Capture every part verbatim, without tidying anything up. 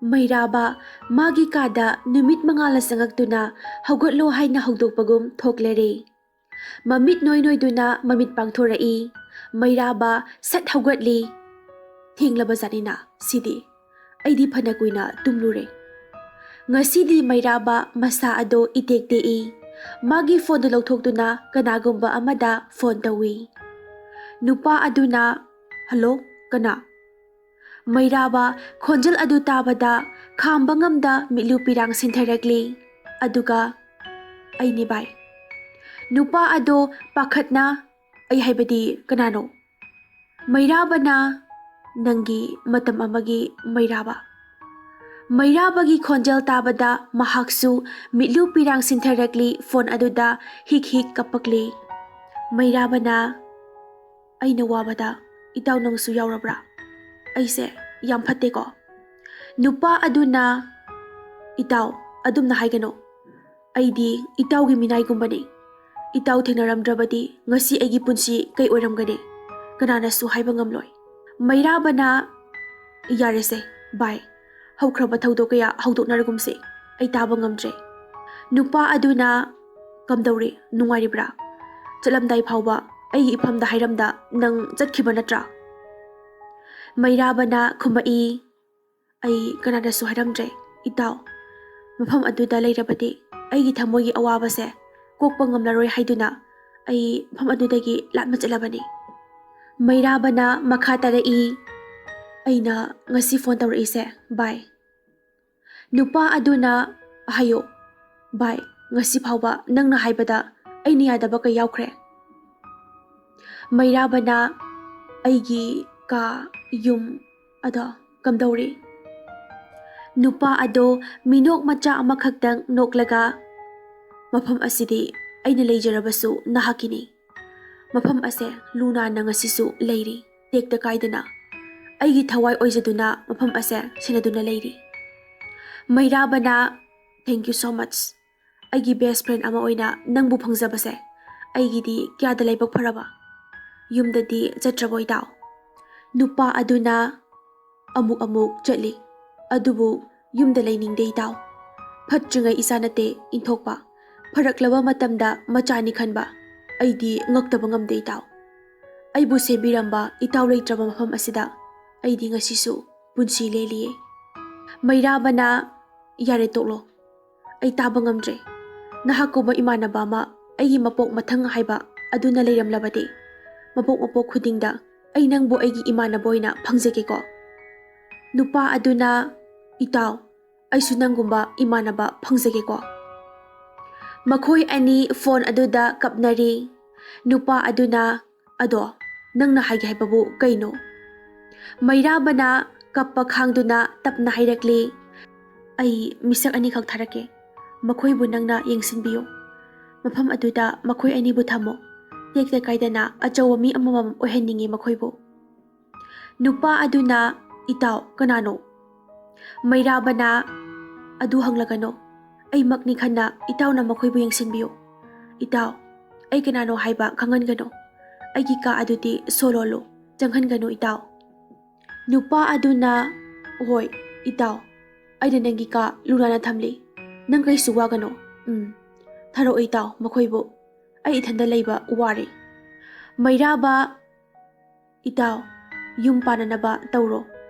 ꯃꯩꯔꯥꯕ ꯃꯥꯒꯤ ꯀꯥꯗ ꯅꯨꯃꯤꯠ ꯃꯉꯥꯜꯅ ꯆꯪꯉꯛꯇꯨꯅ ꯍꯧꯒꯠꯂꯣ ꯍꯥꯏꯅ ꯍꯧꯗꯣꯛꯄꯒꯨꯝ ꯊꯣꯛꯂꯔꯦ꯫ ꯃꯃꯤꯠ ꯅꯣꯏ ꯅꯣꯏꯗꯨꯅ ꯃꯃꯤꯠ ꯄꯥꯡꯊꯣꯔꯛꯏ꯫ ꯃꯩꯔꯥꯕ ꯁꯠ ꯍꯧꯒꯠꯂꯤ꯫ ꯊꯦꯡꯂꯕ ꯖꯥꯠꯅꯤꯅ ꯁꯤꯗꯤ꯫ ꯑꯩꯗꯤ ꯐꯅ ꯀꯨꯏꯅ ꯇꯨꯝꯂꯨꯔꯦ꯫ ꯉꯁꯤꯗꯤ ꯃꯩꯔꯥꯕ ꯃꯁꯥ ꯑꯗꯣ ꯏꯇꯦꯛ ꯇꯦꯛꯏ꯫ ꯃꯥꯒꯤ ꯐꯣꯟꯗꯨ ꯂꯧꯊꯣꯛꯇꯨꯅ ꯀꯅꯥꯒꯨꯝꯕ ꯑꯃꯗ ꯐꯣꯟ ꯇꯧꯏ꯫ ꯅꯨꯄꯥ ꯑꯗꯨꯅ, "ꯍꯜꯂꯣ, ꯀꯅꯥ?" ꯃꯩꯔꯥꯕ ꯈꯣꯟꯖꯦꯜ ꯑꯗꯨ ꯇꯥꯕꯗ ꯈꯥꯝꯕ ꯉꯝꯗ ꯃꯤꯠꯂꯨ ꯄꯤꯔꯥꯡ ꯁꯤꯟꯊꯔꯛꯂꯤ꯫ ꯑꯗꯨꯒ, "ꯑꯩꯅꯤ ꯚꯥꯏ꯫" ꯅꯨꯄꯥ ꯑꯗꯣ ꯄꯥꯈꯠꯅ, "ꯑꯩ ꯍꯥꯏꯕꯗꯤ ꯀꯅꯥꯅꯣ?" ꯃꯩꯔꯥꯕꯅ, "ꯅꯪꯒꯤ ꯃꯇꯝ ꯑꯃꯒꯤ ꯃꯩꯔꯥꯕ꯫" ꯃꯩꯔꯥꯕꯒꯤ ꯈꯣꯟꯖꯦꯜ ꯇꯥꯕꯗ ꯃꯍꯥꯛꯁꯨ ꯃꯤꯠꯂꯨ ꯄꯤꯔꯥꯡ ꯁꯤꯟꯊꯔꯛꯂꯤ, ꯐꯣꯟ ꯑꯗꯨꯗ ꯍꯤꯛ ꯍꯤꯛ ꯀꯞꯄꯛꯂꯤ꯫ ꯃꯩꯔꯥꯕꯅ, "ꯑꯩꯅ ꯋꯥꯕꯗ ꯏꯇꯥꯎ ꯅꯪꯁꯨ ꯌꯥꯎꯔꯕ꯭ꯔꯥ? ꯑꯩꯁꯦ ꯌꯥꯝ ꯐꯠꯇꯦꯀꯣ?" ꯅꯨꯄꯥ ꯑꯗꯨꯅ, "ꯏꯇꯥꯎ, ꯑꯗꯨꯝꯅ ꯍꯥꯏꯒꯅꯨ꯫ ꯑꯩꯗꯤ ꯏꯇꯥꯎꯒꯤ ꯃꯤꯅꯥꯏꯒꯨꯝꯕꯅꯤ꯫ ꯏꯇꯥꯎ ꯊꯦꯡꯅꯔꯝꯗ꯭ꯔꯕꯗꯤ ꯉꯁꯤ ꯑꯩꯒꯤ ꯄꯨꯟꯁꯤ ꯀꯩ ꯑꯣꯏꯔꯝꯒꯅꯤ? ꯀꯅꯥꯅꯁꯨ ꯍꯥꯏꯕ ꯉꯝꯂꯣꯏ꯫" ꯃꯩꯔꯥꯕꯅ, "ꯌꯥꯔꯦꯁꯦ, ꯚꯥꯏ꯫ ꯍꯧꯈ꯭ꯔꯕ ꯊꯧꯗꯣꯛ ꯀꯌꯥ ꯍꯧꯗꯣꯛꯅꯔꯒꯨꯝꯁꯦ꯫ ꯑꯩ ꯇꯥꯕ ꯉꯝꯗ꯭ꯔꯦ꯫" ꯅꯨꯄꯥ ꯑꯗꯨꯅ, "ꯀꯝꯗꯧꯔꯤ? ꯅꯨꯡꯉꯥꯏꯔꯤꯕ꯭ꯔꯥ? ꯆꯠꯂꯝꯗꯥꯏ ꯐꯥꯎꯕ ꯑꯩꯒꯤ ꯏꯐꯝꯗ ꯍꯥꯏꯔꯝꯗ ꯅꯪ ꯆꯠꯈꯤꯕ ꯅꯠꯇ꯭ꯔꯥ?" ꯃꯩꯔꯥꯕꯅ ꯈꯨꯝꯃꯛꯏ, "ꯑꯩ ꯀꯅꯥꯗꯁꯨ ꯍꯥꯏꯔꯝꯗ꯭ꯔꯦ, ꯏꯇꯥꯎ꯫ ꯃꯐꯝ ꯑꯗꯨꯗ ꯂꯩꯔꯕꯗꯤ ꯑꯩꯒꯤ ꯊꯃꯣꯏꯒꯤ ꯑꯋꯥꯕꯁꯦ ꯀꯣꯛꯄ ꯉꯝꯂꯔꯣꯏ ꯍꯥꯏꯗꯨꯅ ꯑꯩ ꯃꯐꯝ ꯑꯗꯨꯗꯒꯤ ꯂꯥꯞꯅ ꯆꯠꯂꯕꯅꯤ꯫" ꯃꯩꯔꯥꯕꯅ ꯃꯈꯥ ꯇꯥꯔꯛꯏ, "ꯑꯩꯅ ꯉꯁꯤ ꯐꯣꯟ ꯇꯧꯔꯛꯏꯁꯦ, ꯚꯥꯏ꯫" ꯅꯨꯄꯥ ꯑꯗꯨꯅ, "ꯍꯥꯏꯌꯣ, ꯚꯥꯏ, ꯉꯁꯤ ꯐꯥꯎꯕ ꯅꯪꯅ ꯍꯥꯏꯕꯗ ꯑꯩꯅ ꯌꯥꯗꯕ ꯀꯩ ꯌꯥꯎꯈ꯭ꯔꯦ?" ꯃꯩꯔꯥꯕꯅ, "ꯑꯩꯒꯤ ꯀꯥ, ꯌꯨꯝ ꯑꯗꯣ ꯀꯝꯗꯧꯔꯤ?" ꯅꯨꯄꯥ ꯑꯗꯣ ꯃꯤꯅꯣꯛ ꯃꯆꯥ ꯑꯃꯈꯛꯇꯪ ꯅꯣꯛꯂꯒ, "ꯃꯐꯝ ꯑꯁꯤꯗꯤ ꯑꯩꯅ ꯂꯩꯖꯔꯕꯁꯨ ꯅꯍꯥꯛꯀꯤꯅꯤ꯫ ꯃꯐꯝ ꯑꯁꯦ ꯂꯨ ꯅꯥꯟꯅ ꯉꯁꯤꯁꯨ ꯂꯩꯔꯤ, ꯇꯦꯛꯇ ꯀꯥꯏꯗꯅ꯫ ꯑꯩꯒꯤ ꯊꯋꯥꯏ ꯑꯣꯏꯖꯗꯨꯅ ꯃꯐꯝ ꯑꯁꯦ ꯁꯦꯟꯅꯗꯨꯅ ꯂꯩꯔꯤ꯫" ꯃꯩꯔꯥꯕꯅ, "Thank you so much꯫ ꯑꯩꯒꯤ best friend ꯑꯃ ꯑꯣꯏꯅ ꯅꯪꯕꯨ ꯐꯪꯖꯕꯁꯦ ꯑꯩꯒꯤꯗꯤ ꯀꯌꯥꯗ ꯂꯥꯏꯕꯛ ꯐꯔꯕ꯫ ꯌꯨꯝꯗꯗꯤ ꯆꯠꯇ꯭ꯔꯕꯣ ꯏꯇꯥꯎ?" ꯅꯨꯄꯥ ꯑꯗꯨꯅ, "ꯑꯃꯨꯛ ꯑꯃꯨꯛ ꯆꯠꯂꯤ, ꯑꯗꯨꯕꯨ ꯌꯨꯝꯗ ꯂꯩꯅꯤꯡꯗꯦ ꯏꯇꯥꯎ꯫ ꯐꯠꯇ꯭ꯔꯤꯉꯩ ꯏꯆꯥ ꯅꯠꯇꯦ ꯏꯟꯊꯣꯛꯄ, ꯐꯔꯛꯂꯕ ꯃꯇꯝꯗ ꯃꯆꯥꯅꯤ ꯈꯟꯕ ꯑꯩꯗꯤ ꯉꯛꯇꯕ ꯉꯝꯗꯦ ꯏꯇꯥꯎ꯫ ꯑꯩꯕꯨ ꯁꯦꯝꯕꯤꯔꯝꯕ ꯏꯇꯥꯎ ꯂꯩꯇ꯭ꯔꯕ ꯃꯐꯝ ꯑꯁꯤꯗ ꯑꯩꯗꯤ ꯉꯁꯤꯁꯨ ꯄꯨꯟꯁꯤ ꯂꯦꯜꯂꯤꯌꯦ꯫ ꯃꯩꯔꯥꯕꯅ, "ꯌꯥꯔꯦ, ꯇꯣꯛꯂꯣ꯫ ꯑꯩ ꯇꯥꯕ ꯉꯝꯗ꯭ꯔꯦ꯫ ꯅꯍꯥꯛꯀꯨꯝꯕ ꯏꯃꯥꯟꯅꯕ ꯑꯃ ꯑꯩꯒꯤ ꯃꯄꯣꯛ ꯃꯊꯪ ꯍꯥꯏꯕ ꯑꯗꯨꯅ ꯂꯩꯔꯝꯂꯕꯗꯤ, ꯃꯄꯣꯛ ꯃꯄꯣꯛ ꯈꯨꯗꯤꯡꯗ ꯑꯩ ꯅꯪꯕꯨ ꯑꯩꯒꯤ ꯏꯃꯥꯟꯅꯕ ꯑꯣꯏꯅ ꯐꯪꯖꯒꯦꯀꯣ?" ꯅꯨꯄꯥ ꯑꯗꯨꯅ, "ꯏꯇꯥꯎ, ꯑꯩꯁꯨ ꯅꯪꯒꯨꯝꯕ ꯏꯃꯥꯟꯅꯕ ꯐꯪꯖꯒꯦꯀꯣ?" ꯃꯈꯣꯏ ꯑꯅꯤ ꯐꯣꯟ ꯑꯗꯨꯗ ꯀꯞꯅꯔꯤ꯫ ꯅꯨꯄꯥ ꯑꯗꯨꯅ, "ꯑꯗꯣ ꯅꯪꯅ ꯍꯥꯏꯒꯦ ꯍꯥꯏꯕꯕꯨ ꯀꯩꯅꯣ?" ꯃꯩꯔꯥꯕꯅ ꯀꯞꯄ ꯈꯥꯡꯗꯨꯅ ꯇꯞꯅ ꯍꯥꯏꯔꯛꯂꯤ, "ꯑꯩ ꯃꯤꯁꯛ ꯑꯅꯤꯈꯛ ꯊꯥꯔꯛꯀꯦ, ꯃꯈꯣꯏꯕꯨ ꯅꯪꯅ ꯌꯦꯡꯁꯤꯟꯕꯤꯌꯨ꯫ ꯃꯐꯝ ꯑꯗꯨꯗ ꯃꯈꯣꯏ ꯑꯅꯤꯕꯨ ꯊꯝꯃꯨ꯫ ꯇꯦꯛꯇ ꯀꯥꯏꯗꯅ ꯑꯆꯧꯕ ꯃꯤ ꯑꯃꯃꯝ ꯑꯣꯏꯍꯟꯅꯤꯡꯉꯤ ꯃꯈꯣꯏꯕꯨ꯫" ꯅꯨꯄꯥ ꯑꯗꯨꯅ, "ꯏꯇꯥꯎ, ꯀꯅꯥꯅꯣ?" ꯃꯩꯔꯥꯕꯅ, "ꯑꯗꯨ ꯍꯪꯂꯒꯅꯣ꯫ ꯑꯩꯃꯛꯅꯤ ꯈꯟꯅ ꯏꯇꯥꯎꯅ ꯃꯈꯣꯏꯕꯨ ꯌꯦꯡꯁꯤꯟꯕꯤꯌꯨ꯫ ꯏꯇꯥꯎ, ꯑꯩ ꯀꯅꯥꯅꯣ ꯍꯥꯏꯕ ꯈꯪꯍꯟꯒꯅꯨ꯫ ꯑꯩꯒꯤ ꯀꯥ ꯑꯗꯨꯗꯤ ꯁꯣ ꯂꯣꯜꯂꯨ, ꯆꯪꯍꯟꯒꯅꯨ ꯏꯇꯥꯎ꯫" ꯅꯨꯄꯥ ꯑꯗꯨꯅ, "ꯍꯣꯏ, ꯏꯇꯥꯎ, ꯑꯩꯅ ꯅꯪꯒꯤ ꯀꯥ ꯂꯨꯅꯥꯅ ꯊꯝꯂꯤ꯫ ꯅꯪ ꯀꯩꯁꯨ ꯋꯥꯒꯅꯨ꯫ ꯎꯝ, ꯊꯥꯔꯛꯑꯣ ꯏꯇꯥꯎ ꯃꯈꯣꯏꯕꯨ꯫ ꯑꯩ ꯏꯊꯟꯗ ꯂꯩꯕ ꯋꯥꯔꯦ꯫" ꯃꯩꯔꯥꯕ, "ꯏꯇꯥꯎ, ꯌꯨꯝ ꯄꯥꯟꯅꯅꯕ ꯇꯧꯔꯣ꯫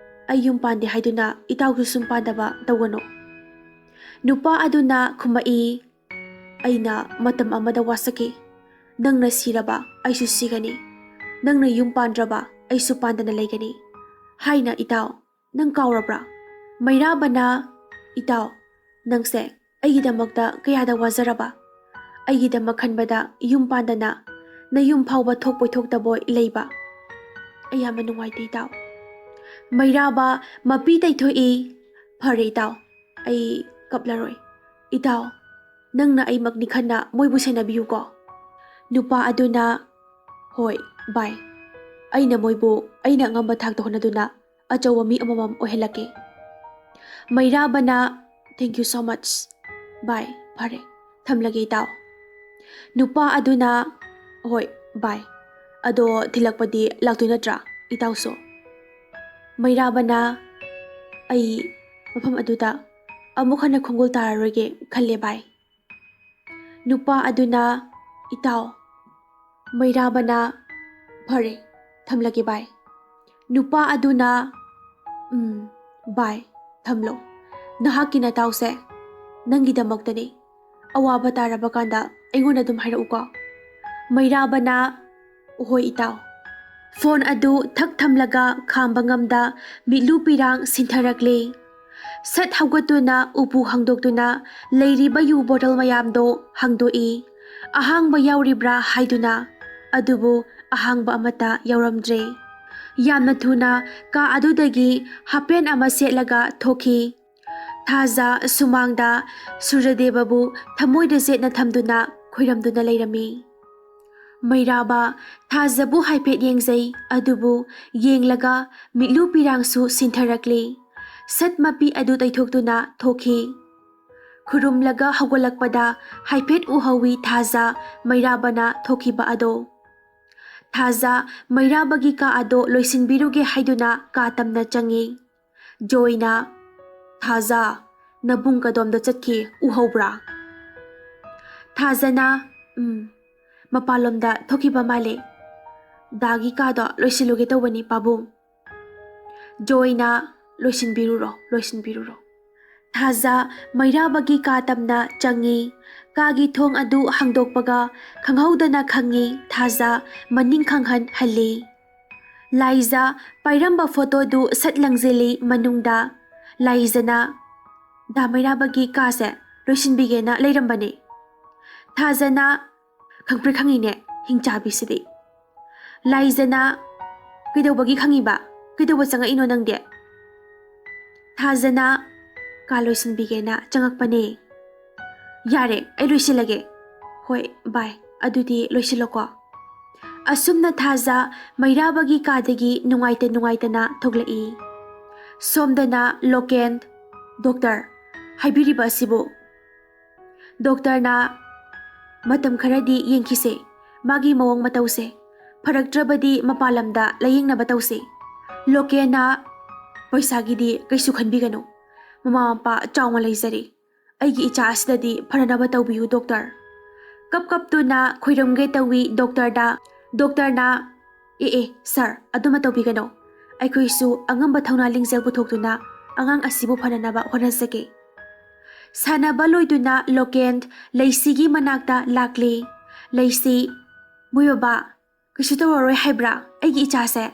ꯑꯩ ꯌꯨꯝ ꯄꯥꯟꯗꯦ ꯍꯥꯏꯗꯨꯅ ꯏꯇꯥꯎꯁꯨ ꯁꯨꯝ ꯄꯥꯟꯗꯕ ꯇꯧꯒꯅꯨ꯫" ꯅꯨꯄꯥ ꯑꯗꯨꯅ ꯈꯨꯝꯃꯛꯏ, "ꯑꯩꯅ ꯃꯇꯝ ꯑꯃꯗ ꯋꯥꯁꯛꯈꯤ꯫ ꯅꯪꯅ ꯁꯤꯔꯕ ꯑꯩꯁꯨ ꯁꯤꯒꯅꯤ꯫ ꯅꯪꯅ ꯌꯨꯝ ꯄꯥꯟꯗ꯭ꯔꯕ ꯑꯩꯁꯨ ꯄꯥꯟꯗꯅ ꯂꯩꯒꯅꯤ ꯍꯥꯏꯅ ꯏꯇꯥꯎ꯫ ꯅꯪ ꯀꯥꯎꯔꯕ꯭ꯔꯥ?" ꯃꯩꯔꯥꯕꯅ, "ꯏꯇꯥꯎ, ꯅꯪꯁꯦ ꯑꯩꯒꯤꯗꯃꯛꯇ ꯀꯌꯥꯗ ꯋꯥꯖꯔꯕ꯫ ꯑꯩꯒꯤꯗꯃꯛ ꯈꯟꯕꯗ ꯌꯨꯝ ꯄꯥꯟꯗꯅ ꯅꯌꯨꯝ ꯐꯥꯎꯕ ꯊꯣꯛꯄꯣꯏ ꯊꯣꯛꯇꯕꯣꯏ ꯂꯩꯕ꯫ ꯑꯩ ꯌꯥꯝꯅ ꯅꯨꯡꯉꯥꯏꯇꯦ ꯏꯇꯥꯎ꯫" ꯃꯩꯔꯥꯕ ꯃꯄꯤ ꯇꯩꯊꯣꯛꯏ, "ꯐꯔꯦ ꯏꯇꯥꯎ, ꯑꯩ ꯀꯞꯂꯔꯣꯏ꯫ ꯏꯇꯥꯎ, ꯅꯪꯅ ꯑꯩꯃꯛꯅꯤ ꯈꯟꯅ ꯃꯣꯏꯕꯨ ꯁꯦꯟꯅꯕꯤꯌꯨꯀꯣ꯫" ꯅꯨꯄꯥ ꯑꯗꯨꯅ, "ꯍꯣꯏ ꯚꯥꯏ, ꯑꯩꯅ ꯃꯣꯏꯕꯨ ꯑꯩꯅ ꯑꯉꯝꯕ ꯊꯥꯛꯇ ꯍꯣꯠꯅꯗꯨꯅ ꯑꯆꯧꯕ ꯃꯤ ꯑꯃꯃꯝ ꯑꯣꯏꯍꯜꯂꯛꯀꯦ꯫" ꯃꯩꯔꯥꯕꯅ, "Thank you so much꯫ ꯚꯥꯏ, ꯐꯔꯦ, ꯊꯝꯂꯒꯦ ꯏꯇꯥꯎ꯫" ꯅꯨꯄꯥ ꯑꯗꯨꯅ, "ꯍꯣꯏ ꯚꯥꯏ, ꯑꯗꯣ ꯊꯤꯜꯂꯛꯄꯗꯤ ꯂꯥꯛꯇꯣꯏ ꯅꯠꯇ꯭ꯔꯥ ꯏꯇꯥꯎꯁꯨ?" ꯃꯩꯔꯥꯕꯅ, "ꯑꯩ ꯃꯐꯝ ꯑꯗꯨꯗ ꯑꯃꯨꯛ ꯍꯟꯅ ꯈꯣꯡꯒꯨꯜ ꯇꯥꯔꯔꯣꯏꯒꯦ ꯈꯜꯂꯦ ꯚꯥꯏ꯫ ꯅꯨꯄꯥ ꯑꯗꯨꯅ, "ꯏꯇꯥꯎ, ꯃꯩꯔꯥꯕꯅ, ꯐꯔꯦ, ꯊꯝꯂꯒꯦ ꯚꯥꯏ"꯫ ꯅꯨꯄꯥ ꯑꯗꯨꯅ, "ꯎꯝ, ꯚꯥꯏ, ꯊꯝꯂꯣ꯫ ꯅꯍꯥꯛꯀꯤ ꯅꯇꯥꯎꯁꯦ ꯅꯪꯒꯤꯗꯃꯛꯇꯅꯤ꯫ ꯑꯋꯥꯕ ꯇꯥꯔꯕ ꯀꯥꯟꯗ ꯑꯩꯉꯣꯟꯗ ꯑꯗꯨꯝ ꯍꯥꯏꯔꯛꯎꯀꯣ"꯫ ꯃꯩꯔꯥꯕꯅ, "ꯍꯣꯏ ꯏꯇꯥꯎ"꯫ ꯐꯣꯟ ꯑꯗꯨ ꯊꯛ ꯊꯝꯂꯒ ꯈꯥꯝꯕ ꯉꯝꯗ ꯃꯤꯠꯂꯨ ꯄꯤꯔꯥꯡ ꯁꯤꯟꯊꯔꯛꯂꯤ꯫ ꯁꯠ ꯍꯧꯒꯠꯇꯨꯅ ꯎꯄꯨ ꯍꯥꯡꯗꯣꯛꯇꯨꯅ ꯂꯩꯔꯤꯕ ꯌꯨ ꯕꯣꯇꯜ ꯃꯌꯥꯝꯗꯣ ꯍꯥꯡꯗꯣꯛꯏ꯫ ꯑꯍꯥꯡꯕ ꯌꯥꯎꯔꯤꯕ꯭ꯔꯥ ꯍꯥꯏꯗꯨꯅ, ꯑꯗꯨꯕꯨ ꯑꯍꯥꯡꯕ ꯑꯃꯠꯇ ꯌꯥꯎꯔꯝꯗ꯭ꯔꯦ꯫ ꯌꯥꯝꯅ ꯊꯨꯅ ꯀꯥ ꯑꯗꯨꯗꯒꯤ ꯍꯥꯄꯦꯟ ꯑꯃ ꯁꯦꯠꯂꯒ ꯊꯣꯛꯈꯤ꯫ ꯊꯥꯖ ꯁꯨꯃꯥꯡꯗ ꯁꯨꯔꯖꯗꯦꯕꯕꯨ ꯊꯃꯣꯏꯗ ꯆꯦꯠꯅ ꯊꯝꯗꯨꯅ ꯈꯣꯏꯔꯝꯗꯨꯅ ꯂꯩꯔꯝꯃꯤ꯫ ꯃꯩꯔꯥꯕ ꯊꯥꯖꯕꯨ ꯍꯥꯏꯐꯦꯠ ꯌꯦꯡꯖꯩ, ꯑꯗꯨꯕꯨ ꯌꯦꯡꯂꯒ ꯃꯤꯠꯂꯨ ꯄꯤꯔꯥꯡꯁꯨ ꯁꯤꯟꯊꯔꯛꯂꯤ꯫ ꯁꯠ ꯃꯄꯤ ꯑꯗꯨ ꯇꯩꯊꯣꯛꯇꯨꯅ ꯊꯣꯛꯈꯤ꯫ ꯈꯨꯔꯨꯝꯂꯒ ꯍꯧꯒꯠꯂꯛꯄꯗ ꯍꯥꯏꯐꯦꯠ ꯎꯍꯧꯏ ꯊꯥꯖ ꯃꯩꯔꯥꯕꯅ ꯊꯣꯛꯈꯤꯕ ꯑꯗꯣ꯫ ꯊꯥꯖ ꯃꯩꯔꯥꯕꯒꯤ ꯀꯥ ꯑꯗꯣ ꯂꯣꯏꯁꯤꯟꯕꯤꯔꯨꯒꯦ ꯍꯥꯏꯗꯨꯅ ꯀꯥ ꯇꯝꯅ ꯆꯪꯉꯤ꯫ ꯖꯣꯏꯅ, "ꯊꯥꯖ, ꯅꯕꯨꯡ ꯀꯗꯣꯝꯗ ꯆꯠꯈꯤ, ꯎꯍꯧꯕ꯭ꯔꯥ?" ꯊꯥꯖꯅ, "ꯎꯝ, ꯃꯄꯥꯟꯂꯣꯝꯗ ꯊꯣꯛꯈꯤꯕ ꯃꯥꯜꯂꯦ꯫ ꯗꯥꯒꯤ ꯀꯥꯗꯣ ꯂꯣꯏꯁꯤꯜꯂꯨꯒꯦ ꯇꯧꯕꯅꯤ, ꯄꯥꯕꯨꯡ"꯫ ꯖꯣꯏꯅ, "ꯂꯣꯏꯁꯤꯟꯕꯤꯔꯨꯔꯣ, ꯂꯣꯏꯁꯤꯟꯕꯤꯔꯨꯔꯣ"꯫ ꯊꯥꯖ ꯃꯩꯔꯥꯕꯒꯤ ꯀꯥ ꯇꯝꯅ ꯆꯪꯉꯤ꯫ ꯀꯥꯒꯤ ꯊꯣꯡ ꯑꯗꯨ ꯍꯥꯡꯗꯣꯛꯄꯒ ꯈꯪꯍꯧꯗꯅ ꯈꯪꯉꯤ ꯊꯥꯖ ꯃꯅꯤꯡ ꯈꯪꯍꯟ ꯍꯜꯂꯤ꯫ ꯂꯥꯏꯖ ꯄꯥꯏꯔꯝꯕ ꯐꯣꯇꯣꯗꯨ ꯁꯠ ꯂꯪꯁꯤꯜꯂꯤ ꯃꯅꯨꯡꯗ꯫ ꯂꯥꯏꯖꯅ, "ꯗꯥ ꯃꯩꯔꯥꯕꯒꯤ ꯀꯥꯁꯦ ꯂꯣꯏꯁꯤꯟꯕꯤꯒꯦꯅ ꯂꯩꯔꯝꯕꯅꯦ"꯫ ꯊꯥꯖꯅ, "ꯈꯪꯄ꯭ꯔꯦꯛ ꯈꯪꯉꯤꯅꯦ, ꯍꯤꯡꯆꯥꯕꯤꯁꯤꯗꯤ"꯫ ꯂꯥꯏꯖꯅ, "ꯀꯩꯗꯧꯕꯒꯤ ꯈꯪꯉꯤꯕ? ꯀꯩꯗꯧꯕ ꯆꯪꯉꯛꯏꯅꯣ ꯅꯪꯗꯤ?" ꯊꯥꯖꯅ, "ꯀꯥ ꯂꯣꯏꯁꯤꯟꯕꯤꯒꯦꯅ ꯆꯪꯉꯛꯄꯅꯦ"꯫ "ꯌꯥꯔꯦ, ꯑꯩ ꯂꯣꯏꯁꯤꯜꯂꯒꯦ"꯫ "ꯍꯣꯏ ꯚꯥꯏ, ꯑꯗꯨꯗꯤ ꯂꯣꯏꯁꯤꯜꯂꯣꯀꯣ"꯫ ꯑꯁꯨꯝꯅ ꯊꯥꯖ ꯃꯩꯔꯥꯕꯒꯤ ꯀꯥꯗꯒꯤ ꯅꯨꯡꯉꯥꯏꯇ ꯅꯨꯡꯉꯥꯏꯇꯅ ꯊꯣꯛꯂꯛꯏ꯫ ꯁꯣꯝꯗꯅ ꯂꯣꯀꯦꯟ, "ꯗꯣꯛꯇꯔ, ꯍꯥꯏꯕꯤꯔꯤꯕ ꯑꯁꯤꯕꯨ?" ꯗꯣꯛꯇꯔꯅ, "ꯃꯇꯝ ꯈꯔꯗꯤ ꯌꯦꯡꯈꯤꯁꯦ, ꯃꯥꯒꯤ ꯃꯑꯣꯡ ꯃꯇꯧꯁꯦ꯫ ꯐꯔꯛꯇ꯭ꯔꯕꯗꯤ ꯃꯄꯥꯟ ꯂꯝꯗ ꯂꯥꯌꯦꯡꯅꯕ ꯇꯧꯁꯦ"꯫ ꯂꯣꯀꯦꯟꯅ, "ꯄꯩꯁꯥꯒꯤꯗꯤ ꯀꯩꯁꯨ ꯈꯟꯕꯤꯒꯅꯨ꯫ ꯃꯃꯥ ꯃꯄꯥ ꯆꯥꯎꯅ ꯂꯩꯖꯔꯦ꯫ ꯑꯩꯒꯤ ꯏꯆꯥ ꯑꯁꯤꯗꯗꯤ ꯐꯅꯅꯕ ꯇꯧꯕꯤꯌꯨ ꯗꯣꯛꯇꯔ꯫ ꯀꯞ ꯀꯞꯇꯨꯅ ꯈꯣꯏꯔꯝꯒꯦ ꯇꯧꯏ ꯗꯣꯛꯇꯔꯗ꯫ ꯗꯣꯛꯇꯔꯅ, "ꯑꯦ ꯑꯦ ꯁꯥꯔ, ꯑꯗꯨꯃ ꯇꯧꯕꯤꯒꯅꯨ꯫ ꯑꯩꯈꯣꯏꯁꯨ ꯑꯉꯝꯕ ꯊꯧꯅꯥ ꯂꯤꯡꯖꯦꯜ ꯄꯨꯊꯣꯛꯇꯨꯅ ꯑꯉꯥꯡ ꯑꯁꯤꯕꯨ ꯐꯅꯅꯕ ꯍꯣꯠꯅꯖꯒꯦ"꯫ ꯁꯥꯟꯅꯕ ꯂꯣꯏꯗꯨꯅ ꯂꯣꯀꯦꯟ ꯂꯩꯁꯤꯒꯤ ꯃꯅꯥꯛꯇ ꯂꯥꯛꯂꯤ꯫ ꯂꯩꯁꯤ, "ꯃꯣꯏ ꯕꯕꯥ, ꯀꯩꯁꯨ ꯇꯧꯔꯔꯣꯏ ꯍꯥꯏꯕ꯭ꯔꯥ ꯑꯩꯒꯤ ꯏꯆꯥꯁꯦ?"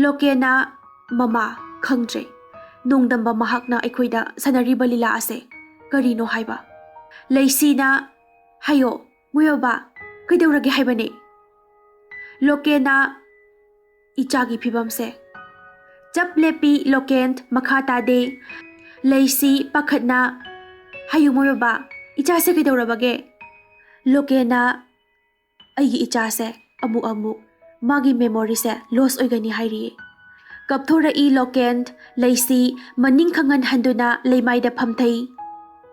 ꯂꯣꯀꯦꯟꯅ, "ꯃꯃꯥ, ꯈꯪꯗ꯭ꯔꯦ꯫ ꯅꯣꯡꯗꯝꯕ ꯃꯍꯥꯛꯅ ꯑꯩꯈꯣꯏꯗ ꯁꯥꯟꯅꯔꯤꯕ ꯂꯤꯂꯥ ꯑꯁꯦ ꯀꯔꯤꯅꯣ ꯍꯥꯏꯕ?" ꯂꯩꯁꯤꯅ, "ꯍꯥꯏꯌꯣ, ꯃꯣꯏ ꯕꯕꯥ, ꯀꯩꯗꯧꯔꯒꯦ ꯍꯥꯏꯕꯅꯦ?" ꯂꯣꯀꯦꯟꯅ, "ꯏꯆꯥꯒꯤ ꯐꯤꯕꯝꯁꯦ"꯫ ꯆꯞ ꯂꯦꯞꯄꯤ ꯂꯣꯀꯦꯟ, ꯃꯈꯥ ꯇꯥꯗꯦ꯫ ꯂꯩꯁꯤ ꯄꯥꯈꯠꯅ, "ꯍꯥꯏꯌꯨ ꯃꯣꯏ ꯕꯕꯥ, ꯏꯆꯥꯁꯦ ꯀꯩꯗꯧꯔꯕꯒꯦ?" ꯂꯣꯀꯦꯟꯅ, "ꯑꯩꯒꯤ ꯏꯆꯥꯁꯦ ꯑꯃꯨꯛ ꯑꯃꯨꯛ ꯃꯥꯒꯤ ꯃꯦꯃꯣꯔꯤꯁꯦ ꯂꯣꯁ ꯑꯣꯏꯒꯅꯤ ꯍꯥꯏꯔꯤꯌꯦ"꯫ ꯀꯞꯊꯣꯔꯛꯏ ꯂꯣꯀꯦꯟ꯫ ꯂꯩꯁꯤ ꯃꯅꯤꯡ ꯈꯪꯍꯟ ꯍꯟꯗꯨꯅ ꯂꯩꯃꯥꯏꯗ ꯐꯝꯊꯩ꯫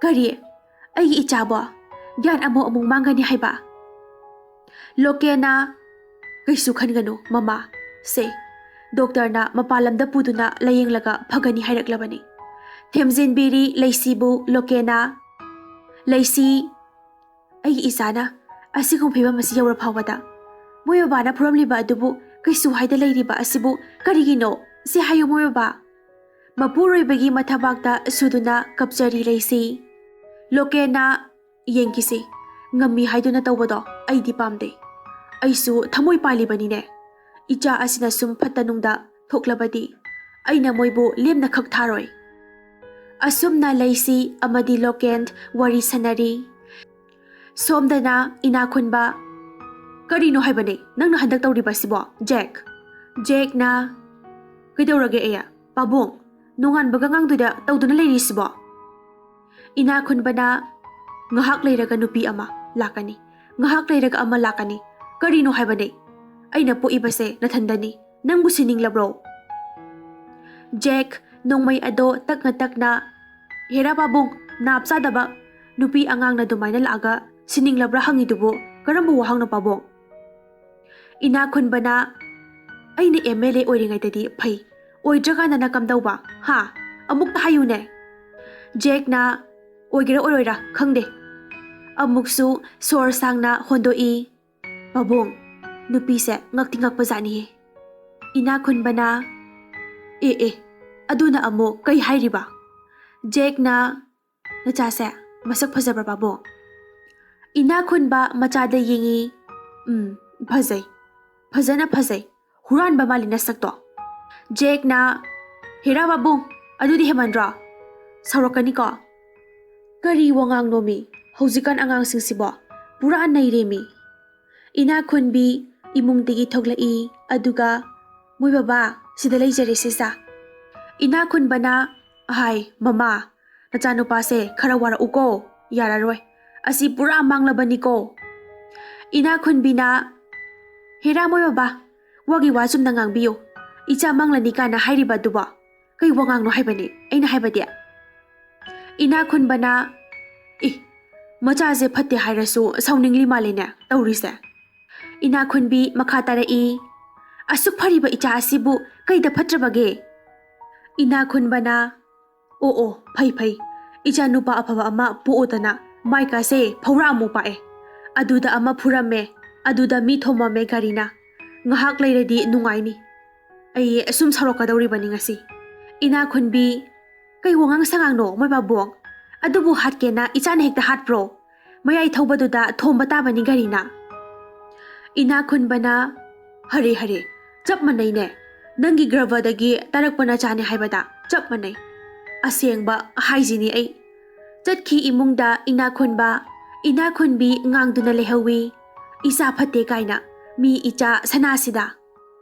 "ꯀꯔꯤ? ꯑꯩꯒꯤ ꯏꯆꯥꯕꯣ ꯒ꯭ꯌꯥꯟ ꯑꯃꯨꯛ ꯑꯃꯨꯛ ꯃꯥꯡꯒꯅꯤ ꯍꯥꯏꯕ?" ꯂꯣꯀꯦꯟꯅ, "ꯀꯩꯁꯨ ꯈꯟꯒꯅꯨ ꯃꯃꯥ, ꯁꯦ, ꯗꯣꯛꯇꯔꯅ ꯃꯄꯥꯟ ꯂꯝꯗ ꯄꯨꯗꯨꯅ ꯂꯥꯌꯦꯡꯂꯒ ꯐꯒꯅꯤ ꯍꯥꯏꯔꯛꯂꯕꯅꯤ"꯫ ꯊꯦꯝꯖꯤꯟꯕꯤꯔꯤ ꯂꯩꯁꯤꯕꯨ ꯂꯣꯀꯦꯟꯅ꯫ ꯂꯩꯁꯤ, "ꯑꯩꯒꯤ ꯏꯆꯥꯅ ꯑꯁꯤꯒꯨꯝꯕ ꯐꯤꯕꯝ ꯑꯁꯤ ꯌꯧꯔ ꯐꯥꯎꯕꯗ ꯃꯣꯏ ꯕꯕꯥꯅ ꯐꯨꯔꯝꯂꯤꯕ ꯑꯗꯨꯕꯨ ꯀꯩꯁꯨ ꯍꯥꯏꯗ ꯂꯩꯔꯤꯕ ꯑꯁꯤꯕꯨ ꯀꯔꯤꯒꯤꯅꯣ? ꯁꯤ ꯍꯥꯏꯌꯨ ꯃꯣꯏ ꯕꯕꯥ"꯫ ꯃꯄꯨꯔꯣꯏꯕꯒꯤ ꯃꯊꯕꯥꯛꯇ ꯁꯨꯗꯨꯅ ꯀꯞꯆꯔꯤ ꯂꯩꯁꯤ꯫ ꯂꯣꯀꯦꯟꯅ, "ꯌꯦꯡꯈꯤꯁꯤ, ꯉꯝꯃꯤ ꯍꯥꯏꯗꯨꯅ ꯇꯧꯕꯗꯣ ꯑꯩꯗꯤ ꯄꯥꯝꯗꯦ꯫ ꯑꯩꯁꯨ ꯊꯃꯣꯏ ꯄꯥꯜꯂꯤꯕꯅꯤꯅꯦ꯫ ꯏꯆꯥ ꯑꯁꯤꯅ ꯁꯨꯝ ꯐꯠꯇ ꯅꯨꯡꯗ ꯊꯣꯛꯂꯕꯗꯤ ꯑꯩꯅ ꯃꯣꯏꯕꯨ ꯂꯦꯝꯅ ꯈꯛ ꯊꯥꯔꯣꯏ"꯫ ꯑꯁꯨꯝꯅ ꯂꯩꯁꯤ ꯑꯃꯗꯤ ꯂꯣꯀꯦꯟ ꯋꯥꯔꯤ ꯁꯥꯟꯅꯔꯤ꯫ ꯁꯣꯝꯗꯅ ꯏꯅꯥꯈꯨꯟꯕ, "ꯀꯔꯤꯅꯣ ꯍꯥꯏꯕꯅꯦ ꯅꯪꯅ ꯍꯟꯗꯛ ꯇꯧꯔꯤꯕ ꯑꯁꯤꯕꯣ, ꯖꯦꯛ?" ꯖꯦꯛꯅ, "ꯀꯩꯗꯧꯔꯒꯦ ꯑꯩ? ꯄꯥꯕꯨꯡ, ꯅꯣꯡꯉꯥꯟꯕꯒ ꯉꯥꯡꯗꯣꯏꯗ ꯇꯧꯗꯨꯅ ꯂꯩꯔꯤꯁꯤꯕꯣ?" ꯏꯅꯥꯈꯨꯟꯕꯅ, "ꯉꯥꯏꯍꯥꯛ ꯂꯩꯔꯒ ꯅꯨꯄꯤ ꯑꯃ ꯂꯥꯛꯀꯅꯤ, ꯉꯥꯏꯍꯥꯛ ꯂꯩꯔꯒ ꯑꯃ ꯂꯥꯛꯀꯅꯤ꯫ ꯀꯔꯤꯅꯣ ꯍꯥꯏꯕꯅꯦ? ꯑꯩꯅ ꯄꯣꯛꯏꯕꯁꯦ ꯅꯊꯟꯗꯅꯤ꯫ ꯅꯪꯕꯨ ꯁꯤꯅꯤꯡꯂꯕ꯭ꯔꯣ?" ꯖꯦꯛ ꯅꯣꯡꯃꯩ ꯑꯗꯣ ꯇꯛꯅ ꯇꯛꯅ, "ꯍꯦꯔꯥ ꯄꯥꯕꯨꯡ, ꯅꯥꯞ ꯆꯥꯗꯕ, ꯅꯨꯄꯤ ꯑꯉꯥꯡꯅ ꯑꯗꯨꯃꯥꯏꯅ ꯂꯥꯛꯑꯒ ꯁꯤꯅꯤꯡꯂꯕ꯭ꯔꯥ ꯍꯪꯉꯤꯗꯨꯕꯨ ꯀꯔꯝꯕ ꯋꯥꯍꯪꯅꯣ ꯄꯥꯕꯨꯡ?" ꯏꯅꯥꯈꯨꯟꯕꯅ, "ꯑꯩꯅ ꯑꯦꯝ ꯑꯦꯜ ꯑꯦ ꯑꯣꯏꯔꯤꯉꯩꯗꯗꯤ ꯐꯩ, ꯑꯣꯏꯗ꯭ꯔꯀꯥꯟꯗꯅ ꯀꯝꯗꯧꯕ? ꯍꯥ? ꯑꯃꯨꯛꯇ ꯍꯥꯏꯌꯨꯅꯦ?" ꯖꯦꯛꯅ, "ꯑꯣꯏꯒꯦꯔꯥ ꯑꯣꯏꯔꯣꯏꯔꯥ ꯈꯪꯗꯦ"꯫ ꯑꯃꯨꯛꯁꯨ ꯁꯣꯔ ꯁꯥꯡꯅ ꯍꯣꯟꯗꯣꯛꯏ꯫ ꯄꯥꯕꯨꯡ, ꯅꯨꯄꯤꯁꯦ ꯉꯛꯇꯤ ꯉꯛꯄꯖꯥꯠꯅꯤꯍꯦ꯫ ꯏꯅꯥꯛ ꯈꯨꯟꯕꯅ, "ꯑꯦ ꯑꯦ, ꯑꯗꯨꯅ ꯑꯃꯨꯛ ꯀꯩ ꯍꯥꯏꯔꯤꯕ?" ꯖꯦꯛꯅ, "ꯅꯆꯥꯁꯦ ꯃꯁꯛ ꯐꯖꯕ꯭ꯔꯥ ꯄꯥꯕꯨꯡ?" ꯏꯅꯥꯛ ꯈꯨꯟꯕ ꯃꯆꯥꯗ ꯌꯦꯡꯉꯤ꯫ "ꯎꯝ, ꯐꯖꯩ, ꯐꯖꯅ ꯐꯖꯩ꯫ ꯍꯨꯔꯥꯟꯕ ꯃꯥꯜꯂꯤ ꯅꯁꯛꯇꯣ"꯫ ꯖꯦꯛꯅ, "ꯍꯦꯔꯥ ꯄꯥꯕꯨꯡ, ꯑꯗꯨꯗꯤ ꯍꯦꯃꯟꯗ꯭ꯔꯣ? ꯁꯥꯎꯔꯛꯀꯅꯤꯀꯣ"꯫ "ꯀꯔꯤ ꯋꯥꯉꯥꯡꯅꯣꯃꯤ? ꯍꯧꯖꯤꯛꯀꯥꯟ ꯑꯉꯥꯡꯁꯤꯡꯁꯤꯕꯣ ꯄꯨꯔꯥ ꯅꯩꯔꯦꯃꯤ"꯫ ꯏꯅꯥꯛ ꯈꯨꯟꯕꯤ ꯏꯃꯨꯡꯗꯒꯤ ꯊꯣꯛꯂꯛꯏ, ꯑꯗꯨꯒ, "ꯃꯣꯏ ꯕꯕꯥ, ꯁꯤꯗ ꯂꯩꯖꯔꯦ ꯁꯦꯁꯥ"꯫ ꯏꯅꯥꯛ ꯈꯨꯟꯕꯅ, "ꯍꯥꯏ ꯃꯃꯥ, ꯅꯆꯥꯅꯨꯄꯥꯁꯦ ꯈꯔ ꯋꯥꯔꯛꯎꯀꯣ, ꯌꯥꯔꯔꯣꯏ, ꯑꯁꯤ ꯄꯨꯔꯥ ꯃꯥꯡꯂꯕꯅꯤꯀꯣ"꯫ ꯏꯅꯥꯛ ꯈꯨꯟꯕꯤꯅ, "ꯍꯦꯔꯥ ꯃꯣꯏ ꯕꯕꯥ, ꯋꯥꯒꯤ ꯋꯥ ꯆꯨꯝꯅ ꯉꯥꯡꯕꯤꯌꯨ꯫ ꯏꯆꯥ ꯃꯥꯡꯂꯅꯤ ꯀꯥꯏꯅ ꯍꯥꯏꯔꯤꯕ ꯑꯗꯨꯕꯣ ꯀꯩ ꯋꯥꯉꯥꯡꯅꯣ ꯍꯥꯏꯕꯅꯤ ꯑꯩꯅ ꯍꯥꯏꯕꯗꯤ"꯫ ꯏꯅꯥꯛ ꯈꯨꯟꯕꯅ, "ꯏ, ꯃꯆꯥꯁꯦ ꯐꯠꯇꯦ ꯍꯥꯏꯔꯁꯨ ꯁꯥꯎꯅꯤꯡꯂꯤ ꯃꯥꯜꯂꯦꯅꯦ ꯇꯧꯔꯤꯁꯦ"꯫ ꯏꯅꯥꯛ ꯈꯨꯟꯕꯤ ꯃꯈꯥ ꯇꯥꯔꯛꯏ, "ꯑꯁꯨꯛ ꯐꯔꯤꯕ ꯏꯆꯥ ꯑꯁꯤꯕꯨ ꯀꯩꯗ ꯐꯠꯇ꯭ꯔꯕꯒꯦ?" ꯏꯅꯥꯛ ꯈꯨꯟꯕꯅ, "ꯑꯣ ꯑꯣ, ꯐꯩ ꯐꯩ, ꯏꯆꯥ ꯅꯨꯄꯥ ꯑꯐꯕ ꯑꯃ ꯄꯣꯛꯎꯗꯅ ꯃꯥꯏꯀꯥꯁꯦ ꯐꯧꯔꯥ ꯑꯃꯨꯛ ꯄꯥꯛꯑꯦ꯫ ꯑꯗꯨꯗ ꯑꯃ ꯐꯨꯔꯝꯃꯦ, ꯑꯗꯨꯗ ꯃꯤ ꯊꯣꯝꯃꯝꯃꯦ ꯒꯥꯔꯤꯅ꯫ ꯉꯥꯏꯍꯥꯛ ꯂꯩꯔꯗꯤ ꯅꯨꯡꯉꯥꯏꯅꯤ꯫ ꯑꯩ ꯑꯁꯨꯝ ꯁꯥꯎꯔꯛꯀꯗꯧꯔꯤꯕꯅꯤ ꯉꯁꯤ"꯫ ꯏꯅꯥꯛ ꯈꯨꯟꯕꯤ, "ꯀꯩ ꯋꯥꯉꯥꯡ ꯁꯉꯥꯡꯅꯣ ꯃꯣꯏ ꯄꯥꯕꯨꯡ? ꯑꯗꯨꯕꯨ ꯍꯥꯠꯀꯦꯅ ꯏꯆꯥꯅ ꯍꯦꯛꯇ ꯍꯥꯠꯄ꯭ꯔꯣ? ꯃꯌꯥꯏ ꯊꯧꯕꯗꯨꯗ ꯊꯣꯝꯕ ꯇꯥꯕꯅꯤ ꯒꯥꯔꯤꯅ"꯫ ꯏꯅꯥꯛ ꯈꯨꯟꯕꯅ, "ꯍꯔꯦ ꯍꯔꯦ, ꯆꯞ ꯃꯥꯟꯅꯩꯅꯦ꯫ ꯅꯪꯒꯤ ꯒ꯭ꯔꯚꯗꯒꯤ ꯇꯥꯔꯛꯄ ꯅꯆꯥꯅꯦ ꯍꯥꯏꯕꯗ ꯆꯞ ꯃꯥꯟꯅꯩ꯫ ꯑꯁꯦꯡꯕ ꯍꯥꯏꯁꯤꯅꯤ ꯑꯩ"꯫ ꯆꯠꯈꯤ ꯏꯃꯨꯡꯗ ꯏꯅꯥꯛ ꯈꯨꯟꯕ꯫ ꯏꯅꯥꯛ ꯈꯨꯟꯕꯤ ꯉꯥꯡꯗꯨꯅ ꯂꯩꯍꯧꯋꯤ꯫ "ꯏꯆꯥ ꯐꯠꯇꯦ ꯀꯥꯏꯅ, ꯃꯤ ꯏꯆꯥ ꯁꯅꯥꯁꯤꯗ"꯫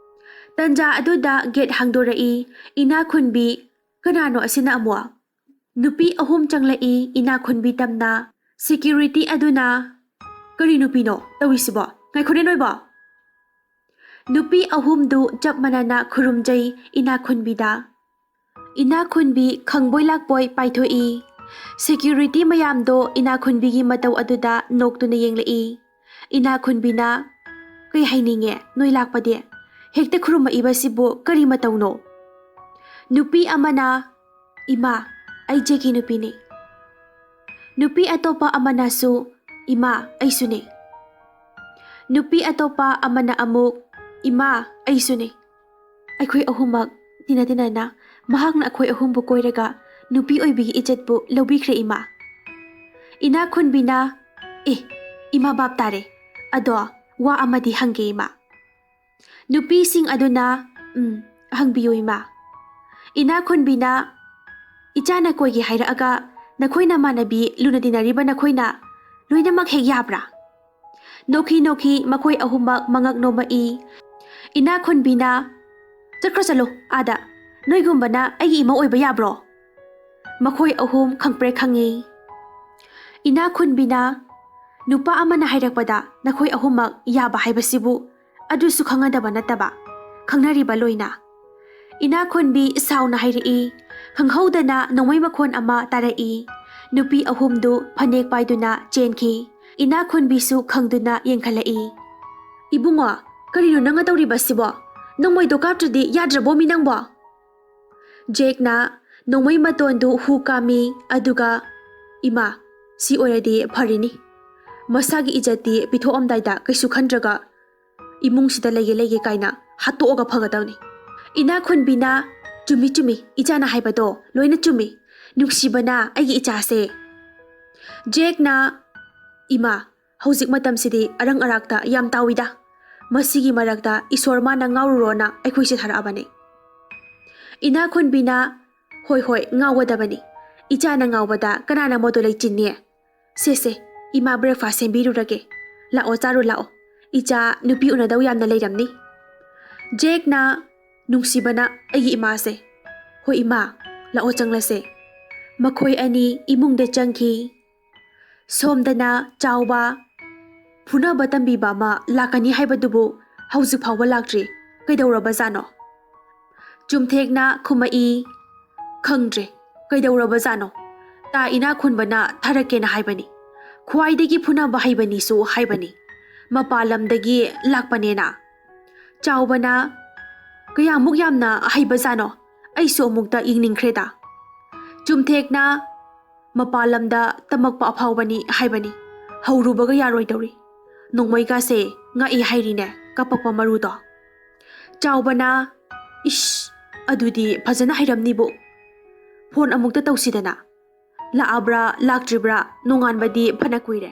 ꯇꯟꯖꯥ ꯑꯗꯨꯗ ꯒꯦꯠ ꯍꯥꯡꯗꯣꯔꯛꯏ꯫ ꯏꯅꯥꯛ ꯈꯨꯟꯕꯤ, "ꯀꯅꯥꯅꯣ ꯑꯁꯤꯅ ꯑꯃꯨꯛ?" ꯅꯨꯄꯤ ꯑꯍꯨꯝ ꯆꯪꯂꯛꯏ ꯏꯅꯥꯛ ꯈꯨꯟꯕꯤ ꯇꯝꯅ꯫ ꯁꯦꯀ꯭ꯌꯨꯔꯤꯇꯤ ꯑꯗꯨꯅ, "ꯀꯔꯤ ꯅꯨꯄꯤꯅꯣ ꯇꯧꯔꯤꯁꯤꯕꯣ? ꯉꯥꯏꯈꯣꯅꯦ ꯅꯣꯏꯕꯣ!" ꯅꯨꯄꯤ ꯑꯍꯨꯝꯗꯨ ꯆꯞ ꯃꯥꯟꯅꯅ ꯈꯨꯔꯨꯝꯖꯩ ꯏꯅꯥꯛ ꯈꯨꯟꯕꯤꯗ꯫ ꯏꯅꯥꯛ ꯈꯨꯟꯕꯤ ꯈꯪꯕꯣꯏ ꯂꯥꯛꯄꯣꯏ ꯄꯥꯏꯊꯣꯛꯏ꯫ ꯁꯦꯀ꯭ꯌꯨꯔꯤꯇꯤ ꯃꯌꯥꯝꯗꯣ ꯏꯅꯥꯛ ꯈꯨꯟꯕꯤꯒꯤ ꯃꯇꯧ ꯑꯗꯨꯗ ꯅꯣꯛꯇꯨꯅ ꯌꯦꯡꯂꯛꯏ꯫ ꯏꯅꯥꯛ ꯈꯨꯟꯕꯤꯅ, "ꯀꯩ ꯍꯥꯏꯅꯤꯡꯉꯦ ꯅꯣꯏ ꯂꯥꯛꯄꯗꯤ? ꯍꯦꯛꯇ ꯈꯨꯔꯨꯝꯃꯛꯏꯕꯁꯤꯕꯨ ꯀꯔꯤ ꯃꯇꯧꯅꯣ?" ꯅꯨꯄꯤ ꯑꯃꯅ, "ꯏꯃꯥ, ꯑꯩ ꯖꯦꯛꯀꯤ ꯅꯨꯄꯤꯅꯤ꯫ ꯅꯨꯄꯤ ꯑꯇꯣꯞꯄ ꯑꯃꯅꯁꯨ, "ꯏꯃꯥ, ꯑꯩꯁꯨꯅꯦ"꯫ ꯅꯨꯄꯤ ꯑꯇꯣꯞꯄ ꯑꯃꯅ ꯑꯃꯨꯛ, "ꯏꯃꯥ, ꯑꯩꯁꯨꯅꯦ"꯫ ꯑꯩꯈꯣꯏ ꯑꯍꯨꯝꯃꯛ ꯇꯤꯟꯅ ꯇꯤꯟꯅꯅ ꯃꯍꯥꯛꯅ ꯑꯩꯈꯣꯏ ꯑꯍꯨꯝꯕꯨ ꯀꯣꯏꯔꯒ ꯅꯨꯄꯤ ꯑꯣꯏꯕꯤꯒꯤ ꯏꯖꯠꯄꯨ ꯂꯧꯕꯤꯈ꯭ꯔꯦ, ꯏꯃꯥ꯫ ꯏꯅꯥꯛ ꯈꯨꯟꯕꯤꯅ, "ꯑꯦ, ꯏꯃꯥ ꯚꯥꯞ ꯇꯥꯔꯦ꯫ ꯑꯗꯣ ꯋꯥ ꯑꯃꯗꯤ ꯍꯪꯒꯦ, ꯏꯃꯥ"꯫ ꯅꯨꯄꯤꯁꯤꯡ ꯑꯗꯨꯅ, "ꯎꯝ, ꯍꯪꯕꯤꯌꯨ, ꯏꯃꯥ"꯫ ꯏꯅꯥꯛ ꯈꯨꯟꯕꯤꯅ, "ꯏꯆꯥꯅ ꯀꯣꯏꯒꯦ ꯍꯥꯏꯔꯛꯑꯒ ꯅꯈꯣꯏ ꯅꯃꯥꯟꯅꯕꯤ ꯂꯨꯅ ꯇꯤꯟꯅꯔꯤꯕ ꯅꯈꯣꯏꯅ ꯂꯣꯏꯅꯃꯛ ꯍꯦꯛ ꯌꯥꯕ꯭ꯔꯥ?" ꯅꯣꯛꯈꯤ ꯅꯣꯛꯈꯤ ꯃꯈꯣꯏ ꯑꯍꯨꯝꯃꯛ ꯃꯉꯛ ꯅꯣꯝꯃꯛꯏ꯫ ꯏꯅꯥꯛ ꯈꯨꯟꯕꯤꯅ, "ꯆꯠꯈ꯭ꯔꯣ ꯆꯠꯂꯣ ꯑꯥꯗ, ꯅꯣꯏꯒꯨꯝꯕꯅ ꯑꯩꯒꯤ ꯏꯃꯧ ꯑꯣꯏꯕ ꯌꯥꯕ꯭ꯔꯣ?" ꯃꯈꯣꯏ ꯑꯍꯨꯝ ꯈꯪꯄ꯭ꯔꯦꯛ ꯈꯪꯉꯤ꯫ ꯏꯅꯥꯛ ꯈꯨꯟꯕꯤꯅ, "ꯅꯨꯄꯥ ꯑꯃꯅ ꯍꯥꯏꯔꯛꯄꯗ ꯅꯈꯣꯏ ꯑꯍꯨꯝꯃꯛ ꯌꯥꯕ ꯍꯥꯏꯕꯁꯤꯕꯨ ꯑꯗꯨꯁꯨ ꯈꯪꯅꯗꯕ ꯅꯠꯇꯕ, ꯈꯪꯅꯔꯤꯕ ꯂꯣꯏꯅ?" ꯏꯅꯥꯛ ꯈꯨꯟꯕꯤ ꯁꯥꯎꯅ ꯍꯥꯏꯔꯛꯏ꯫ ꯈꯪꯍꯧꯗꯅ ꯅꯣꯡꯃꯩ ꯃꯈꯣꯟ ꯑꯃ ꯇꯥꯔꯛꯏ꯫ ꯅꯨꯄꯤ ꯑꯍꯨꯝꯗꯨ ꯐꯅꯦꯛ ꯄꯥꯏꯗꯨꯅ ꯆꯦꯟꯈꯤ꯫ ꯏꯅꯥꯛ ꯈꯨꯟꯕꯤꯁꯨ ꯈꯪꯗꯨꯅ ꯌꯦꯡꯈꯠꯂꯛꯏ꯫ "ꯏꯕꯨꯡꯉꯣ, ꯀꯔꯤꯅꯣ ꯅꯪꯅ ꯇꯧꯔꯤꯕꯁꯤꯕꯣ? ꯅꯣꯡꯃꯩꯗꯣ ꯀꯥꯞꯇ꯭ꯔꯗꯤ ꯌꯥꯗ꯭ꯔꯕꯣꯃꯤ ꯅꯪꯕꯣ?" ꯖꯦꯛꯅ ꯅꯣꯡꯃꯩ ꯃꯇꯣꯟꯗꯨ ꯍꯨ ꯀꯥꯝꯃꯤ, ꯑꯗꯨꯒ, "ꯏꯃꯥ, ꯁꯤ ꯑꯣꯏꯔꯗꯤ ꯐꯔꯤꯅꯤ꯫ ꯃꯁꯥꯒꯤ ꯏꯖꯠꯇꯤ ꯄꯤꯊꯣꯛꯑꯝꯗꯥꯏꯗ ꯀꯩꯁꯨ ꯈꯟꯗ꯭ꯔꯒ ꯏꯃꯨꯡꯁꯤꯗ ꯂꯩꯒꯦ ꯂꯩꯒꯦ ꯀꯥꯏꯅ ꯍꯥꯠꯇꯣꯛꯑꯒ ꯐꯒꯗꯧꯅꯤ"꯫ ꯏꯅꯥꯛ ꯈꯨꯟꯕꯤꯅ, "ꯆꯨꯝꯃꯤ ꯆꯨꯝꯃꯤ, ꯏꯆꯥꯅ ꯍꯥꯏꯕꯗꯣ ꯂꯣꯏꯅ ꯆꯨꯝꯃꯤ꯫ ꯅꯨꯡꯁꯤꯕꯅ ꯑꯩꯒꯤ ꯏꯆꯥꯁꯦ"꯫ ꯖꯦꯛꯅ, "ꯏꯃꯥ, ꯍꯧꯖꯤꯛ ꯃꯇꯝꯁꯤꯗꯤ ꯑꯔꯪ ꯑꯔꯥꯛꯇ ꯌꯥꯝ ꯇꯥꯎꯏꯗ꯫ ꯃꯁꯤꯒꯤ ꯃꯔꯛꯇ ꯏꯁꯣꯔ ꯃꯥꯅ ꯉꯥꯎꯔꯨꯔꯣꯅ ꯑꯩꯈꯣꯏꯁꯦ ꯊꯥꯔꯛꯑꯕꯅꯤ"꯫ ꯏꯅꯥꯛ ꯈꯨꯟꯕꯤꯅ, "ꯍꯣꯏ ꯍꯣꯏ, ꯉꯥꯎꯒꯗꯕꯅꯤ꯫ ꯏꯆꯥꯅ ꯉꯥꯎꯕꯗ ꯀꯅꯥꯅ ꯃꯗꯨ ꯂꯩꯆꯤꯟꯅꯤ? ꯁꯦ ꯁꯦ, ꯏꯃꯥ breakfast ꯁꯦꯝꯕꯤꯔꯨꯔꯒꯦ꯫ ꯂꯥꯛꯑꯣ, ꯆꯥꯔꯨ ꯂꯥꯛꯑꯣ꯫ ꯏꯆꯥ ꯅꯨꯄꯤ ꯎꯅꯗꯧ ꯌꯥꯝꯅ ꯂꯩꯔꯝꯅꯤ"꯫ ꯖꯦꯛꯅ, "ꯅꯨꯡꯁꯤꯕꯅ ꯑꯩꯒꯤ ꯏꯃꯥꯁꯦ꯫ ꯍꯣꯏ ꯏꯃꯥ, ꯂꯥꯛꯑꯣ ꯆꯪꯂꯁꯦ"꯫ ꯃꯈꯣꯏ ꯑꯅꯤ ꯏꯃꯨꯡꯗ ꯆꯪꯈꯤ꯫ ꯁꯣꯝꯗꯅ ꯆꯥꯎꯕ, "ꯐꯨꯅꯕ ꯇꯝꯕꯤꯕ ꯑꯃ ꯂꯥꯛꯀꯅꯤ ꯍꯥꯏꯕꯗꯨꯕꯨ ꯍꯧꯖꯤꯛ ꯐꯥꯎꯕ ꯂꯥꯛꯇ꯭ꯔꯤ꯫ ꯀꯩꯗꯧꯔꯕꯖꯥꯠꯅꯣ?" ꯆꯨꯝꯊꯦꯛꯅ ꯈꯨꯝꯃꯛꯏ, "ꯈꯪꯗ꯭ꯔꯦ, ꯀꯩꯗꯧꯔꯕꯖꯥꯠꯅꯣ? ꯇꯥ ꯏꯅꯥꯛ ꯈꯨꯟꯕꯅ ꯊꯥꯔꯛꯀꯦꯅ ꯍꯥꯏꯕꯅꯤ꯫ ꯈ꯭ꯋꯥꯏꯗꯒꯤ ꯐꯨꯅꯕ ꯍꯩꯕꯅꯤꯁꯨ ꯍꯥꯏꯕꯅꯤ꯫ ꯃꯄꯥꯟ ꯂꯝꯗꯒꯤ ꯂꯥꯛꯄꯅꯦꯅ"꯫ ꯆꯥꯎꯕꯅ, "ꯀꯌꯥꯃꯨꯛ ꯌꯥꯝꯅ ꯍꯩꯕꯖꯥꯠꯅꯣ? ꯑꯩꯁꯨ ꯑꯃꯨꯛꯇ ꯌꯦꯡꯅꯤꯡꯈ꯭ꯔꯦꯗ"꯫ ꯆꯨꯝꯊꯦꯛꯅ ꯃꯄꯥꯟ ꯂꯝꯗ ꯇꯝꯃꯛꯄ ꯑꯐꯥꯎꯕꯅꯤ ꯍꯥꯏꯕꯅꯤ꯫ ꯍꯧꯔꯨꯕꯒ ꯌꯥꯔꯣꯏꯗꯧꯔꯤ꯫ ꯅꯣꯡꯃꯩꯒꯥꯁꯦ ꯉꯛꯏ ꯍꯥꯏꯔꯤꯅꯦ, ꯀꯥꯄꯛꯄ ꯃꯔꯨꯗꯣ꯫ ꯆꯥꯎꯕꯅ, "ꯏꯁ, ꯑꯗꯨꯗꯤ ꯐꯖꯅ ꯍꯩꯔꯝꯅꯤꯕꯨ꯫ ꯐꯣꯟ ꯑꯃꯨꯛꯇ ꯇꯧꯁꯤꯗꯅ꯫ ꯂꯥꯛꯑꯕ꯭ꯔꯥ ꯂꯥꯛꯇ꯭ꯔꯤꯕ꯭ꯔꯥ ꯅꯣꯡꯉꯥꯟꯕꯗꯤ ꯐꯅ ꯀꯨꯏꯔꯦ꯫"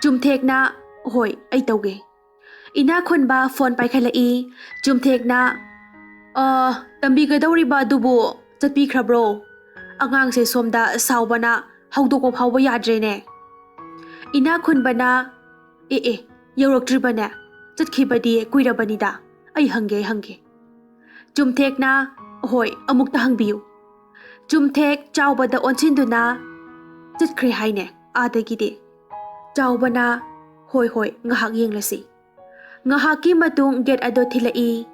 ꯆꯨꯝꯊꯦꯛꯅ, "ꯍꯣꯏ, ꯑꯩ ꯇꯧꯒꯦ꯫" ꯏꯅꯥꯛ ꯈꯨꯟꯕ ꯐꯣꯟ ꯄꯥꯏꯈꯠꯂꯛꯏ꯫ ꯆꯨꯝꯊꯦꯛꯅ, "ꯑ, ꯇꯝꯕꯤꯒꯗꯧꯔꯤꯕ ꯑꯗꯨꯕꯨ ꯆꯠꯄꯤꯈ꯭ꯔꯕ꯭ꯔꯣ? ꯑꯉꯥꯡꯁꯦ ꯁꯣꯝꯗ ꯁꯥꯎꯕꯅ ꯍꯧꯗꯣꯛꯄ ꯐꯥꯎꯕ ꯌꯥꯗ꯭ꯔꯦꯅꯦ꯫" ꯏꯅꯥꯛ ꯈꯨꯟꯕꯅ, "ꯑꯦ ꯑꯦ, ꯌꯧꯔꯛꯇ꯭ꯔꯤꯕꯅꯦ? ꯆꯠꯈꯤꯕꯗꯤ ꯀꯨꯏꯔꯕꯅꯤꯗ꯫ ꯑꯩ ꯍꯪꯒꯦ, ꯑꯩ ꯍꯪꯒꯦ꯫" ꯆꯨꯝꯊꯦꯛꯅ, "ꯍꯣꯏ, ꯑꯃꯨꯛꯇ ꯍꯪꯕꯤꯌꯨ꯫" ꯆꯨꯝꯊꯦꯛ ꯆꯥꯎꯕꯗ ꯑꯣꯟꯁꯤꯟꯗꯨꯅ, "ꯆꯠꯈ꯭ꯔꯦ ꯍꯥꯏꯅꯦ ꯑꯥꯗꯒꯤꯗꯤ꯫" ꯆꯥꯎꯕꯅ, "ꯍꯣꯏ, ꯍꯣꯏ, ꯉꯥꯏꯍꯥꯛ ꯌꯦꯡꯂꯁꯤ꯫" ꯉꯥꯏꯍꯥꯛꯀꯤ ꯃꯇꯨꯡ ꯒꯦꯠ ꯑꯗꯣ ꯊꯤꯜꯂꯛꯏ꯫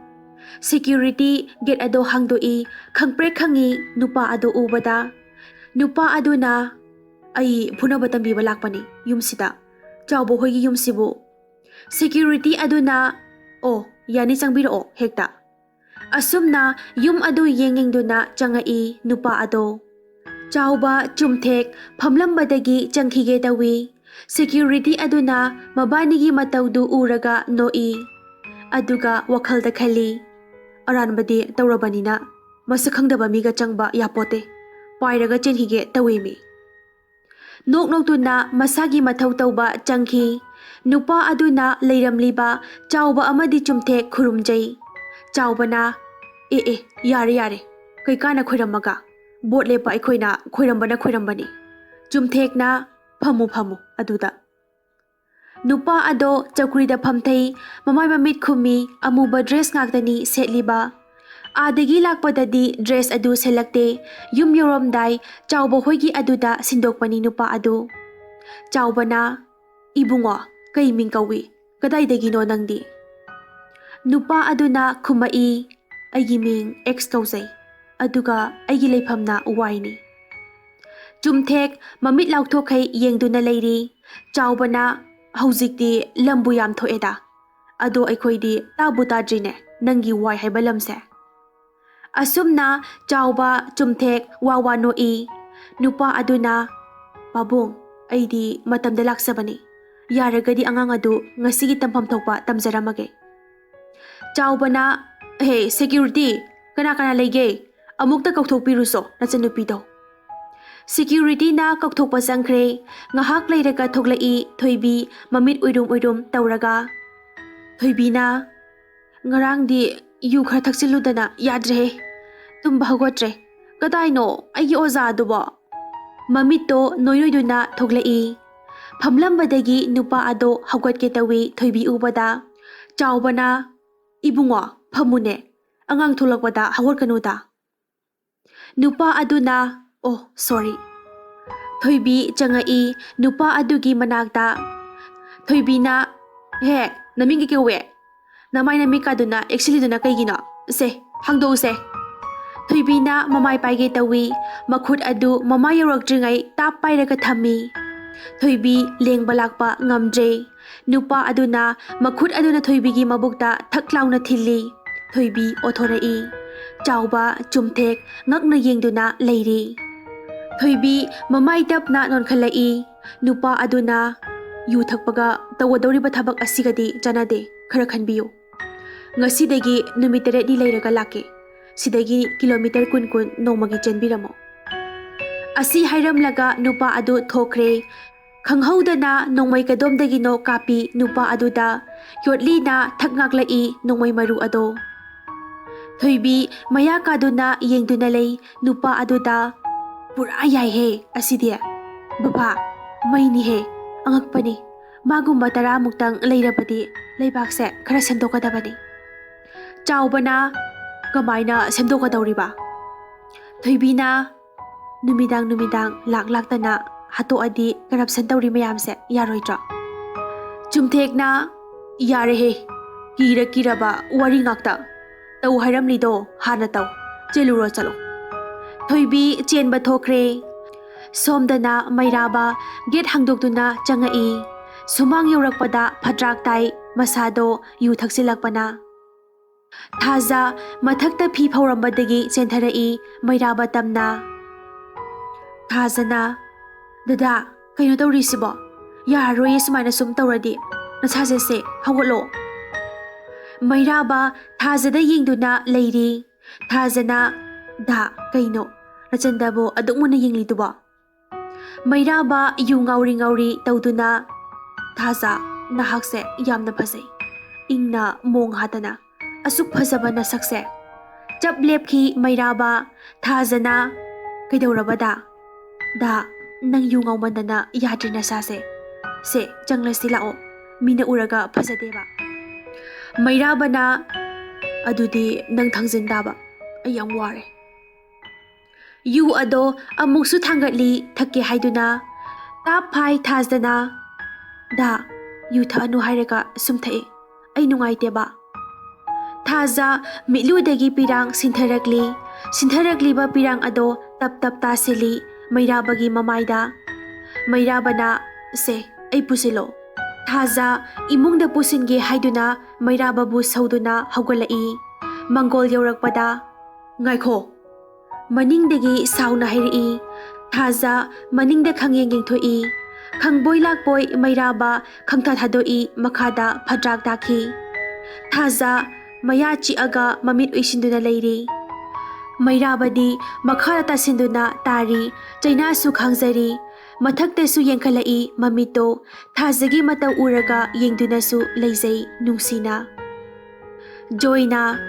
ꯁꯦꯀ꯭ꯌꯨꯔꯤꯇꯤ ꯒꯦꯠ ꯑꯗꯣ ꯍꯥꯡꯗꯣꯛꯏ꯫ ꯈꯪꯄ꯭ꯔꯦꯛ ꯈꯪꯉꯤ ꯅꯨꯄꯥ ꯑꯗꯣ ꯎꯕꯗ꯫ ꯅꯨꯄꯥ ꯑꯗꯨꯅ, "ꯑꯩ ꯐꯨꯅꯕ ꯇꯝꯕꯤꯕ ꯂꯥꯛꯄꯅꯤ ꯌꯨꯝꯁꯤꯗ꯫ ꯆꯥꯎꯕ ꯍꯣꯏꯒꯤ ꯌꯨꯝꯁꯤꯕꯨ꯫" ꯁꯦꯀ꯭ꯌꯨꯔꯤꯇꯤ ꯑꯗꯨꯅ, "ꯑꯣ, ꯌꯥꯅꯤ, ꯆꯪꯕꯤꯔꯛꯑꯣ ꯍꯦꯛꯇ꯫" ꯑꯁꯨꯝꯅ ꯌꯨꯝ ꯑꯗꯨ ꯌꯦꯡ ꯌꯦꯡꯗꯨꯅ ꯆꯪꯉꯛꯏ ꯅꯨꯄꯥ ꯑꯗꯣ꯫ ꯆꯥꯎꯕ ꯆꯨꯝꯊꯦꯛ ꯐꯝꯂꯝꯕꯗꯒꯤ ꯆꯪꯈꯤꯒꯦ ꯇꯧꯏ꯫ ꯁꯦꯀ꯭ꯌꯨꯔꯤꯇꯤ ꯑꯗꯨꯅ ꯃꯕꯥꯅꯤꯒꯤ ꯃꯇꯧꯗꯨ ꯎꯔꯒ ꯅꯣꯛꯏ꯫ ꯑꯗꯨꯒ ꯋꯥꯈꯜꯗ ꯈꯜꯂꯤ, "ꯑꯔꯥꯟꯕꯗꯤ ꯇꯧꯔꯕꯅꯤꯅ ꯃꯁꯛ ꯈꯪꯗꯕ ꯃꯤꯒ ꯆꯪꯕ ꯌꯥꯄꯣꯠꯇꯦ꯫ ꯄꯥꯏꯔꯒ ꯆꯦꯟꯈꯤꯒꯦ ꯇꯧꯏꯃꯤ꯫" ꯅꯣꯛ ꯅꯣꯛꯇꯨꯅ ꯃꯁꯥꯒꯤ ꯃꯊꯧ ꯇꯧꯕ ꯆꯪꯈꯤ꯫ ꯅꯨꯄꯥ ꯑꯗꯨꯅ ꯂꯩꯔꯝꯂꯤꯕ ꯆꯥꯎꯕ ꯑꯃꯗꯤ ꯆꯨꯝꯊꯦꯛ ꯈꯨꯔꯨꯝꯖꯩ꯫ ꯆꯥꯎꯕꯅ, "ꯑꯦ ꯑꯦ, ꯌꯥꯔꯦ ꯌꯥꯔꯦ, ꯀꯩꯀꯥꯅ ꯈꯣꯏꯔꯝꯃꯒ? ꯕꯣꯠ ꯂꯦꯞꯄ ꯑꯩꯈꯣꯏꯅ ꯈꯣꯏꯔꯝꯕꯅ ꯈꯣꯏꯔꯝꯕꯅꯤ꯫" ꯆꯨꯝꯊꯦꯛꯅ, "ꯐꯝꯃꯨ ꯐꯝꯃꯨ ꯑꯗꯨꯗ꯫" ꯅꯨꯄꯥ ꯑꯗꯣ ꯆꯧꯀ꯭ꯔꯤꯗ ꯐꯝꯊꯩ, ꯃꯃꯥꯏ ꯃꯃꯤꯠ ꯈꯨꯝꯃꯤ, ꯑꯃꯨꯕ ꯗ꯭ꯔꯦꯁ ꯉꯥꯛꯇꯅꯤ ꯁꯦꯠꯂꯤꯕ꯫ ꯑꯥꯗꯒꯤ ꯂꯥꯛꯄꯗꯗꯤ ꯗ꯭ꯔꯦꯁ ꯑꯗꯨ ꯁꯦꯠꯂꯛꯇꯦ꯫ ꯌꯨꯝ ꯌꯧꯔꯝꯗꯥꯏ ꯆꯥꯎꯕ ꯍꯣꯏꯒꯤ ꯑꯗꯨꯗ ꯁꯤꯟꯗꯣꯛꯄꯅꯤ ꯅꯨꯄꯥ ꯑꯗꯨ꯫ ꯆꯥꯎꯕꯅ, "ꯏꯕꯨꯡꯉꯣ, ꯀꯩ ꯃꯤꯡ ꯀꯧꯏ? ꯀꯗꯥꯏꯗꯒꯤꯅꯣ ꯅꯪꯗꯤ?" ꯅꯨꯄꯥ ꯑꯗꯨꯅ ꯈꯨꯝꯃꯛꯏ, "ꯑꯩꯒꯤ ꯃꯤꯡ ꯑꯦꯛꯁ ꯀꯧꯖꯩ, ꯑꯗꯨꯒ ꯑꯩꯒꯤ ꯂꯩꯐꯝꯅ ꯋꯥꯏꯅꯤ꯫" ꯆꯨꯝꯊꯦꯛ ꯃꯃꯤꯠ ꯂꯥꯎꯊꯣꯛꯈꯩ ꯌꯦꯡꯗꯨꯅ ꯂꯩꯔꯤ꯫ ꯆꯥꯎꯕꯅ, "ꯍꯧꯖꯤꯛꯇꯤ ꯂꯝꯕꯨ ꯌꯥꯝ ꯊꯣꯛꯑꯦꯗ꯫ ꯑꯗꯣ ꯑꯩꯈꯣꯏꯗꯤ ꯇꯥꯕꯨ ꯇꯥꯗ꯭ꯔꯤꯅꯦ ꯅꯪꯒꯤ ꯋꯥꯏ ꯍꯥꯏꯕ ꯂꯝꯁꯦ꯫" ꯑꯁꯨꯝꯅ ꯆꯥꯎꯕ, ꯆꯨꯝꯊꯦꯛ ꯋꯥ ꯋꯥ ꯅꯣꯛꯏ꯫ ꯅꯨꯄꯥ ꯑꯗꯨꯅ, "ꯄꯥꯕꯨꯡ, ꯑꯩꯗꯤ ꯃꯇꯝꯗ ꯂꯥꯛꯆꯕꯅꯤ꯫ ꯌꯥꯔꯒꯗꯤ ꯑꯉꯥꯡ ꯑꯗꯨ ꯉꯁꯤꯒꯤ ꯇꯝꯐꯝ ꯊꯣꯛꯄ ꯇꯝꯖꯔꯝꯃꯒꯦ"꯫ ꯆꯥꯎꯕꯅ, "ꯍꯦ, ꯁꯦꯀ꯭ꯌꯨꯔꯤꯇꯤ, ꯀꯅꯥ ꯀꯅꯥ ꯂꯩꯒꯦ? ꯑꯃꯨꯛꯇ ꯀꯧꯊꯣꯛꯄꯤꯔꯨꯁꯣ ꯅꯆꯟꯅꯨꯄꯤꯗꯣ"꯫ ꯁꯦꯀ꯭ꯌꯨꯔꯤꯇꯤꯅ ꯀꯧꯊꯣꯛꯄ ꯆꯪꯈ꯭ꯔꯦ꯫ ꯉꯥꯏꯍꯥꯛ ꯂꯩꯔꯒ ꯊꯣꯛꯂꯛꯏ ꯊꯣꯏꯕꯤ, ꯃꯃꯤꯠ ꯎꯏꯔꯨꯝ ꯎꯏꯔꯨꯝ ꯇꯧꯔꯒ꯫ ꯊꯣꯏꯕꯤꯅ, "ꯉꯔꯥꯡꯗꯤ ꯌꯨ ꯈꯔ ꯊꯛꯆꯤꯜꯂꯨꯗꯅ ꯌꯥꯗ꯭ꯔꯦꯍꯦ꯫ ꯇꯨꯝꯕ ꯍꯧꯒꯠꯇ꯭ꯔꯦ꯫ ꯀꯗꯥꯏꯅꯣ ꯑꯩꯒꯤ ꯑꯣꯖꯥ ꯑꯗꯨꯕꯣ?" ꯃꯃꯤꯠꯇꯣ ꯅꯣꯏ ꯅꯣꯏꯗꯨꯅ ꯊꯣꯛꯂꯛꯏ꯫ ꯐꯝꯂꯝꯕꯗꯒꯤ ꯅꯨꯄꯥ ꯑꯗꯣ ꯍꯧꯒꯠꯀꯦ ꯇꯧꯏ ꯊꯣꯏꯕꯤ ꯎꯕꯗ꯫ ꯆꯥꯎꯕꯅ, "ꯏꯕꯨꯡꯉꯣ, ꯐꯝꯃꯨꯅꯦ꯫ ꯑꯉꯥꯡ ꯊꯣꯛꯂꯛꯄꯗ ꯍꯧꯒꯠꯀꯅꯨꯗ"꯫ ꯅꯨꯄꯥ ꯑꯗꯨꯅ, "ꯑꯣ, ꯁꯣꯔꯤ"꯫ ꯊꯣꯏꯕꯤ ꯆꯪꯉꯛꯏ ꯅꯨꯄꯥ ꯑꯗꯨꯒꯤ ꯃꯅꯥꯛꯇ꯫ ꯊꯣꯏꯕꯤꯅ, "ꯍꯦ, ꯅꯃꯤꯡ ꯀꯩ ꯀꯧꯋꯦ? ꯅꯃꯥꯏ ꯅꯃꯤꯠꯀꯥꯗꯨꯅ ꯑꯦꯛꯁꯤꯜꯂꯤꯗꯨꯅ ꯀꯩꯒꯤꯅꯣ? ꯁꯦ, ꯍꯥꯡꯗꯣꯛꯎꯁꯦ"꯫ ꯊꯣꯏꯕꯤꯅ ꯃꯃꯥꯏ ꯄꯥꯏꯒꯦ ꯇꯧꯏ, ꯃꯈꯨꯠ ꯑꯗꯨ ꯃꯃꯥꯏ ꯌꯧꯔꯛꯇ꯭ꯔꯤꯉꯩ ꯇꯥꯞ ꯄꯥꯏꯔꯒ ꯊꯝꯃꯤ꯫ ꯊꯣꯏꯕꯤ ꯂꯦꯡꯕ ꯂꯥꯛꯄ ꯉꯝꯗ꯭ꯔꯦ꯫ ꯅꯨꯄꯥ ꯑꯗꯨꯅ ꯃꯈꯨꯠ ꯑꯗꯨꯅ ꯊꯣꯏꯕꯤꯒꯤ ꯃꯕꯨꯛꯇ ꯊꯛ ꯂꯥꯎꯅ ꯊꯤꯜꯂꯤ꯫ ꯊꯣꯏꯕꯤ ꯑꯣꯊꯣꯔꯛꯏ꯫ ꯆꯥꯎꯕ, ꯆꯨꯝꯊꯦꯛ ꯉꯛꯅ ꯌꯦꯡꯗꯨꯅ ꯂꯩꯔꯤ꯫ ꯊꯣꯏꯕꯤ ꯃꯃꯥꯏ ꯇꯞꯅ ꯅꯣꯟꯈꯠꯂꯛꯏ꯫ ꯅꯨꯄꯥ ꯑꯗꯨꯅ, "ꯌꯨ ꯊꯛꯄꯒ ꯇꯧꯒꯗꯧꯔꯤꯕ ꯊꯕꯛ ꯑꯁꯤꯒꯗꯤ ꯆꯥꯟꯅꯗꯦ, ꯈꯔ ꯈꯟꯕꯤꯌꯨ꯫ ꯉꯁꯤꯗꯒꯤ ꯅꯨꯃꯤꯠ ꯇꯔꯦꯠꯅꯤ ꯂꯩꯔꯒ ꯂꯥꯛꯀꯦ꯫ ꯁꯤꯗꯒꯤ ꯀꯤꯂꯣꯃꯤꯇꯔ ꯀꯨꯟ ꯀꯨꯟ ꯅꯣꯡꯃꯒꯤ ꯆꯦꯟꯕꯤꯔꯝꯃꯣ"꯫ ꯑꯁꯤ ꯍꯥꯏꯔꯝꯂꯒ ꯅꯨꯄꯥ ꯑꯗꯨ ꯊꯣꯛꯈ꯭ꯔꯦ꯫ ꯈꯪꯍꯧꯗꯅ ꯅꯣꯡꯃꯩ ꯀꯗꯣꯝꯗꯒꯤꯅꯣ ꯀꯥꯞꯄꯤ ꯅꯨꯄꯥ ꯑꯗꯨꯗ꯫ ꯌꯣꯠꯂꯤꯅ ꯊꯛ ꯉꯥꯛꯂꯛꯏ ꯅꯣꯡꯃꯩ ꯃꯔꯨ ꯑꯗꯣ꯫ ꯊꯣꯏꯕꯤ ꯃꯌꯥ ꯀꯥꯗꯨꯅ ꯌꯦꯡꯗꯨꯅ ꯂꯩ ꯅꯨꯄꯥ ꯑꯗꯨꯗ꯫ "ꯄꯨꯔꯥ ꯌꯥꯏꯍꯦ ꯑꯁꯤꯗꯤ꯫ ꯕꯕꯥ, ꯃꯩꯅꯤꯍꯦ꯫ ꯑꯉꯛꯄꯅꯤ꯫ ꯃꯥꯒꯨꯝꯕ ꯇꯔꯥꯃꯨꯛꯇꯪ ꯂꯩꯔꯕꯗꯤ ꯂꯩꯕꯥꯛꯁꯦ ꯈꯔ ꯁꯦꯝꯗꯣꯛꯀꯗꯕꯅꯤ"꯫ ꯆꯥꯎꯕꯅ, "ꯀꯃꯥꯏꯅ ꯁꯦꯝꯗꯣꯛꯀꯗꯧꯔꯤꯕ?" ꯊꯣꯏꯕꯤꯅ, "ꯅꯨꯃꯤꯗꯥꯡ ꯅꯨꯃꯤꯗꯥꯡ ꯂꯥꯛ ꯂꯥꯛꯇꯅ ꯍꯥꯠꯇꯣꯛꯑꯗꯤ ꯀꯔꯞꯁꯟ ꯇꯧꯔꯤ ꯃꯌꯥꯝꯁꯦ ꯌꯥꯔꯣꯏꯗ꯭ꯔꯣ?" ꯆꯨꯝꯊꯦꯛꯅ, "ꯌꯥꯔꯦꯍꯦ, ꯀꯤꯔ ꯀꯤꯔꯕ ꯋꯥꯔꯤ ꯉꯥꯛꯇ꯫ ꯇꯧ ꯍꯥꯏꯔꯝꯂꯤꯗꯣ ꯍꯥꯟꯅ ꯇꯧ꯫ ꯆꯦꯜꯂꯨꯔꯣ, ꯆꯠꯂꯣ"꯫ ꯊꯣꯏꯕꯤ ꯆꯦꯟꯕ ꯊꯣꯛꯈ꯭ꯔꯦ꯫ ꯁꯣꯝꯗꯅ ꯃꯩꯔꯥꯕ ꯒꯦꯠ ꯍꯥꯡꯗꯣꯛꯇꯨꯅ ꯆꯪꯉꯛꯏ꯫ ꯁꯨꯃꯥꯡ ꯌꯧꯔꯛꯄꯗ ꯐꯠꯇ꯭ꯔꯥꯛ ꯇꯥꯏ, ꯃꯁꯥꯗꯣ ꯌꯨ ꯊꯛꯆꯤꯜꯂꯛꯄꯅ꯫ ꯊꯥꯖ ꯃꯊꯛꯇ ꯐꯤ ꯐꯧꯔꯝꯕꯗꯒꯤ ꯆꯦꯟꯊꯔꯛꯏ ꯃꯩꯔꯥꯕ ꯇꯝꯅ꯫ ꯊꯥꯖꯅ, "ꯗꯗꯥ, ꯀꯩꯅꯣ ꯇꯧꯔꯤꯁꯤꯕꯣ? ꯌꯥꯔꯔꯣꯏꯌꯦ ꯁꯨꯃꯥꯏꯅ ꯁꯨꯝ ꯇꯧꯔꯗꯤ꯫ ꯅꯁꯥꯁꯦ ꯁꯦ, ꯍꯧꯒꯠꯂꯣ꯫" ꯃꯩꯔꯥꯕ ꯊꯥꯖꯗ ꯌꯦꯡꯗꯨꯅ ꯂꯩꯔꯤ꯫ ꯊꯥꯖꯅ, "ꯗꯥ, ꯀꯩꯅꯣ? ꯅꯆꯟꯗꯕꯨ ꯑꯗꯨꯛ ꯃꯨꯟꯅ ꯌꯦꯡꯂꯤꯗꯨꯕꯣ?" ꯃꯩꯔꯥꯕ ꯌꯨ ꯉꯥꯎꯔꯤ ꯉꯥꯎꯔꯤ ꯇꯧꯗꯨꯅ, "ꯊꯥꯖ, ꯅꯍꯥꯛꯁꯦ ꯌꯥꯝꯅ ꯐꯖꯩ꯫ ꯏꯪꯅ ꯃꯣꯡ ꯍꯥꯗꯅ꯫ ꯑꯁꯨꯛ ꯐꯖꯕ ꯅꯁꯛꯁꯦ꯫" ꯆꯞ ꯂꯦꯞꯈꯤ ꯃꯩꯔꯥꯕ꯫ ꯊꯥꯖꯅ, "ꯀꯩꯗꯧꯔꯕ ꯗꯥ? ꯗꯥ, ꯅꯪ ꯌꯨ ꯉꯥꯎꯃꯟꯗꯅ ꯌꯥꯗ꯭ꯔꯦ ꯅꯁꯥꯁꯦ꯫ ꯁꯦ, ꯆꯪꯂꯁꯤ ꯂꯥꯛꯑꯣ꯫ ꯃꯤꯅ ꯎꯔꯒ ꯐꯖꯗꯦꯕ꯫" ꯃꯩꯔꯥꯕꯅ, "ꯑꯗꯨꯗꯤ ꯅꯪ ꯊꯥꯡꯖꯤꯟ ꯇꯥꯕ꯫ ꯑꯩ ꯌꯥꯝ ꯋꯥꯔꯦ꯫" ꯌꯨ ꯑꯗꯣ ꯑꯃꯨꯛꯁꯨ ꯊꯥꯡꯒꯠꯂꯤ, ꯊꯛꯀꯦ ꯍꯥꯏꯗꯨꯅ꯫ ꯇꯥꯞ ꯐꯥꯏ ꯊꯥꯖꯅ, "ꯗꯥ, ꯌꯨ ꯊꯛꯑꯅꯨ ꯍꯥꯏꯔꯒ ꯁꯨꯝ ꯊꯛꯑꯦ꯫ ꯑꯩ ꯅꯨꯡꯉꯥꯏꯇꯦꯕ꯫" ꯊꯥꯖ ꯃꯤꯠꯂꯨꯗꯒꯤ ꯄꯤꯔꯥꯡ ꯁꯤꯟꯊꯔꯛꯂꯤ꯫ ꯁꯤꯟꯊꯔꯛꯂꯤꯕ ꯄꯤꯔꯥꯡ ꯑꯗꯣ ꯇꯞ ꯇꯞ ꯇꯥꯁꯤꯜꯂꯤ ꯃꯩꯔꯥꯕꯒꯤ ꯃꯃꯥꯏꯗ꯫ ꯃꯩꯔꯥꯕꯅ, "ꯁꯦ, ꯑꯩ ꯄꯨꯁꯤꯜꯂꯣ꯫" ꯊꯥꯖ ꯏꯃꯨꯡꯗ ꯄꯨꯁꯤꯟꯒꯦ ꯍꯥꯏꯗꯨꯅ ꯃꯩꯔꯥꯕꯕꯨ ꯁꯧꯗꯨꯅ ꯍꯧꯒꯠꯂꯛꯏ꯫ ꯃꯪꯒꯣꯜ ꯌꯧꯔꯛꯄꯗ, "ꯉꯥꯏꯈꯣ!" ꯃꯅꯤꯡꯗꯒꯤ ꯁꯥꯎꯅ ꯍꯥꯏꯔꯛꯏ꯫ ꯊꯥꯖ ꯃꯅꯤꯡꯗ ꯈꯪꯌꯦꯡ ꯌꯦꯡꯊꯣꯛꯏ꯫ ꯈꯪꯕꯣꯏ ꯂꯥꯛꯄꯣꯏ ꯃꯩꯔꯥꯕ ꯈꯪꯊꯥ ꯊꯥꯗꯣꯛꯏ, ꯃꯈꯥꯗ ꯐꯗ꯭ꯔꯥꯛ ꯇꯥꯈꯤ꯫ ꯊꯥꯖ ꯃꯌꯥ ꯆꯤꯛꯑꯒ ꯃꯃꯤꯠ ꯎꯏꯁꯤꯟꯗꯨꯅ ꯂꯩꯔꯤ꯫ ꯃꯩꯔꯥꯕꯗꯤ ꯃꯈꯥꯗ ꯇꯥꯁꯤꯟꯗꯨꯅ ꯇꯥꯔꯤ, ꯆꯩꯅꯥꯁꯨ ꯈꯥꯡꯖꯔꯤ꯫ ꯃꯊꯛꯇꯁꯨ ꯌꯦꯡꯈꯠꯂꯛꯏ, ꯃꯃꯤꯠꯇꯣ ꯊꯥꯖꯒꯤ ꯃꯇꯧ ꯎꯔꯒ ꯌꯦꯡꯗꯨꯅꯁꯨ ꯂꯩꯖꯩ ꯅꯨꯡꯁꯤꯅ꯫ ꯖꯣꯏꯅ,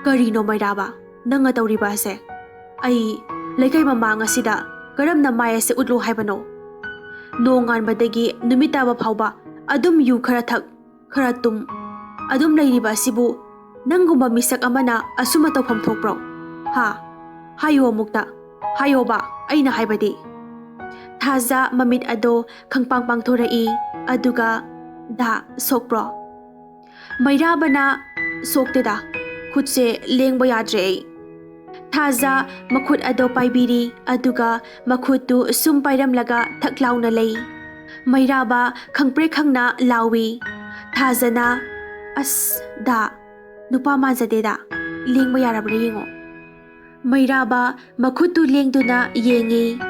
"ꯀꯔꯤꯅꯣ ꯃꯩꯔꯥꯕ, ꯅꯪꯅ ꯇꯧꯔꯤꯕ ꯑꯁꯦ? ꯑꯩ ꯂꯩꯀꯥꯏ ꯃꯃꯥꯡ ꯑꯁꯤꯗ ꯀꯔꯝꯅ ꯃꯥꯏ ꯑꯁꯦ ꯎꯠꯂꯨ ꯍꯥꯏꯕꯅꯣ? ꯅꯣꯡ ꯉꯥꯟꯕꯗꯒꯤ ꯅꯨꯃꯤꯠ ꯇꯥꯕ ꯐꯥꯎꯕ ꯑꯗꯨꯝ ꯌꯨ ꯈꯔ ꯊꯛ, ꯈꯔ ꯇꯨꯝ, ꯑꯗꯨꯝ ꯂꯩꯔꯤꯕ ꯑꯁꯤꯕꯨ ꯅꯪꯒꯨꯝꯕ ꯃꯤꯁꯛ ꯑꯃꯅ ꯑꯁꯨꯝꯅ ꯇꯧꯐꯝ ꯊꯣꯛꯄ꯭ꯔꯣ? ꯍꯥ? ꯍꯥꯏꯌꯣ ꯑꯃꯨꯛꯇ, ꯍꯥꯏꯌꯣꯕ, ꯑꯩꯅ ꯍꯥꯏꯕꯗꯤ꯫" ꯊꯥꯖ ꯃꯃꯤꯠ ꯑꯗꯣ ꯈꯪꯄꯥꯡ ꯄꯥꯡꯊꯣꯔꯛꯏ, ꯑꯗꯨꯒ, "ꯗꯥ, ꯁꯣꯛꯄ꯭ꯔꯣ?" ꯃꯩꯔꯥꯕꯅ, "ꯁꯣꯛꯇꯦꯗ, ꯈꯨꯠꯁꯦ ꯂꯦꯡꯕ ꯌꯥꯗ꯭ꯔꯦ ꯑꯩ꯫" ꯊꯥꯖ ꯃꯈꯨꯠ ꯑꯗꯣ ꯄꯥꯏꯕꯤꯔꯤ, ꯑꯗꯨꯒ ꯃꯈꯨꯠꯇꯨ ꯁꯨꯝ ꯄꯥꯏꯔꯝꯂꯒ ꯊꯛ ꯂꯥꯎꯅ ꯂꯩ꯫ ꯃꯩꯔꯥꯕ ꯈꯪꯄ꯭ꯔꯦꯛ ꯈꯪꯅ ꯂꯥꯎꯏ꯫ ꯊꯥꯖꯅ, "ꯑꯁ, ꯗꯥ, ꯅꯨꯄꯥ ꯃꯥꯟꯖꯗꯦꯗ꯫ ꯂꯦꯡꯕ ꯌꯥꯔꯕ꯭ꯔꯥ ꯌꯦꯡꯉꯣ꯫ ꯃꯩꯔꯥꯕ ꯃꯈꯨꯠꯇꯨ ꯂꯦꯡꯗꯨꯅ ꯌꯦꯡꯉꯤ꯫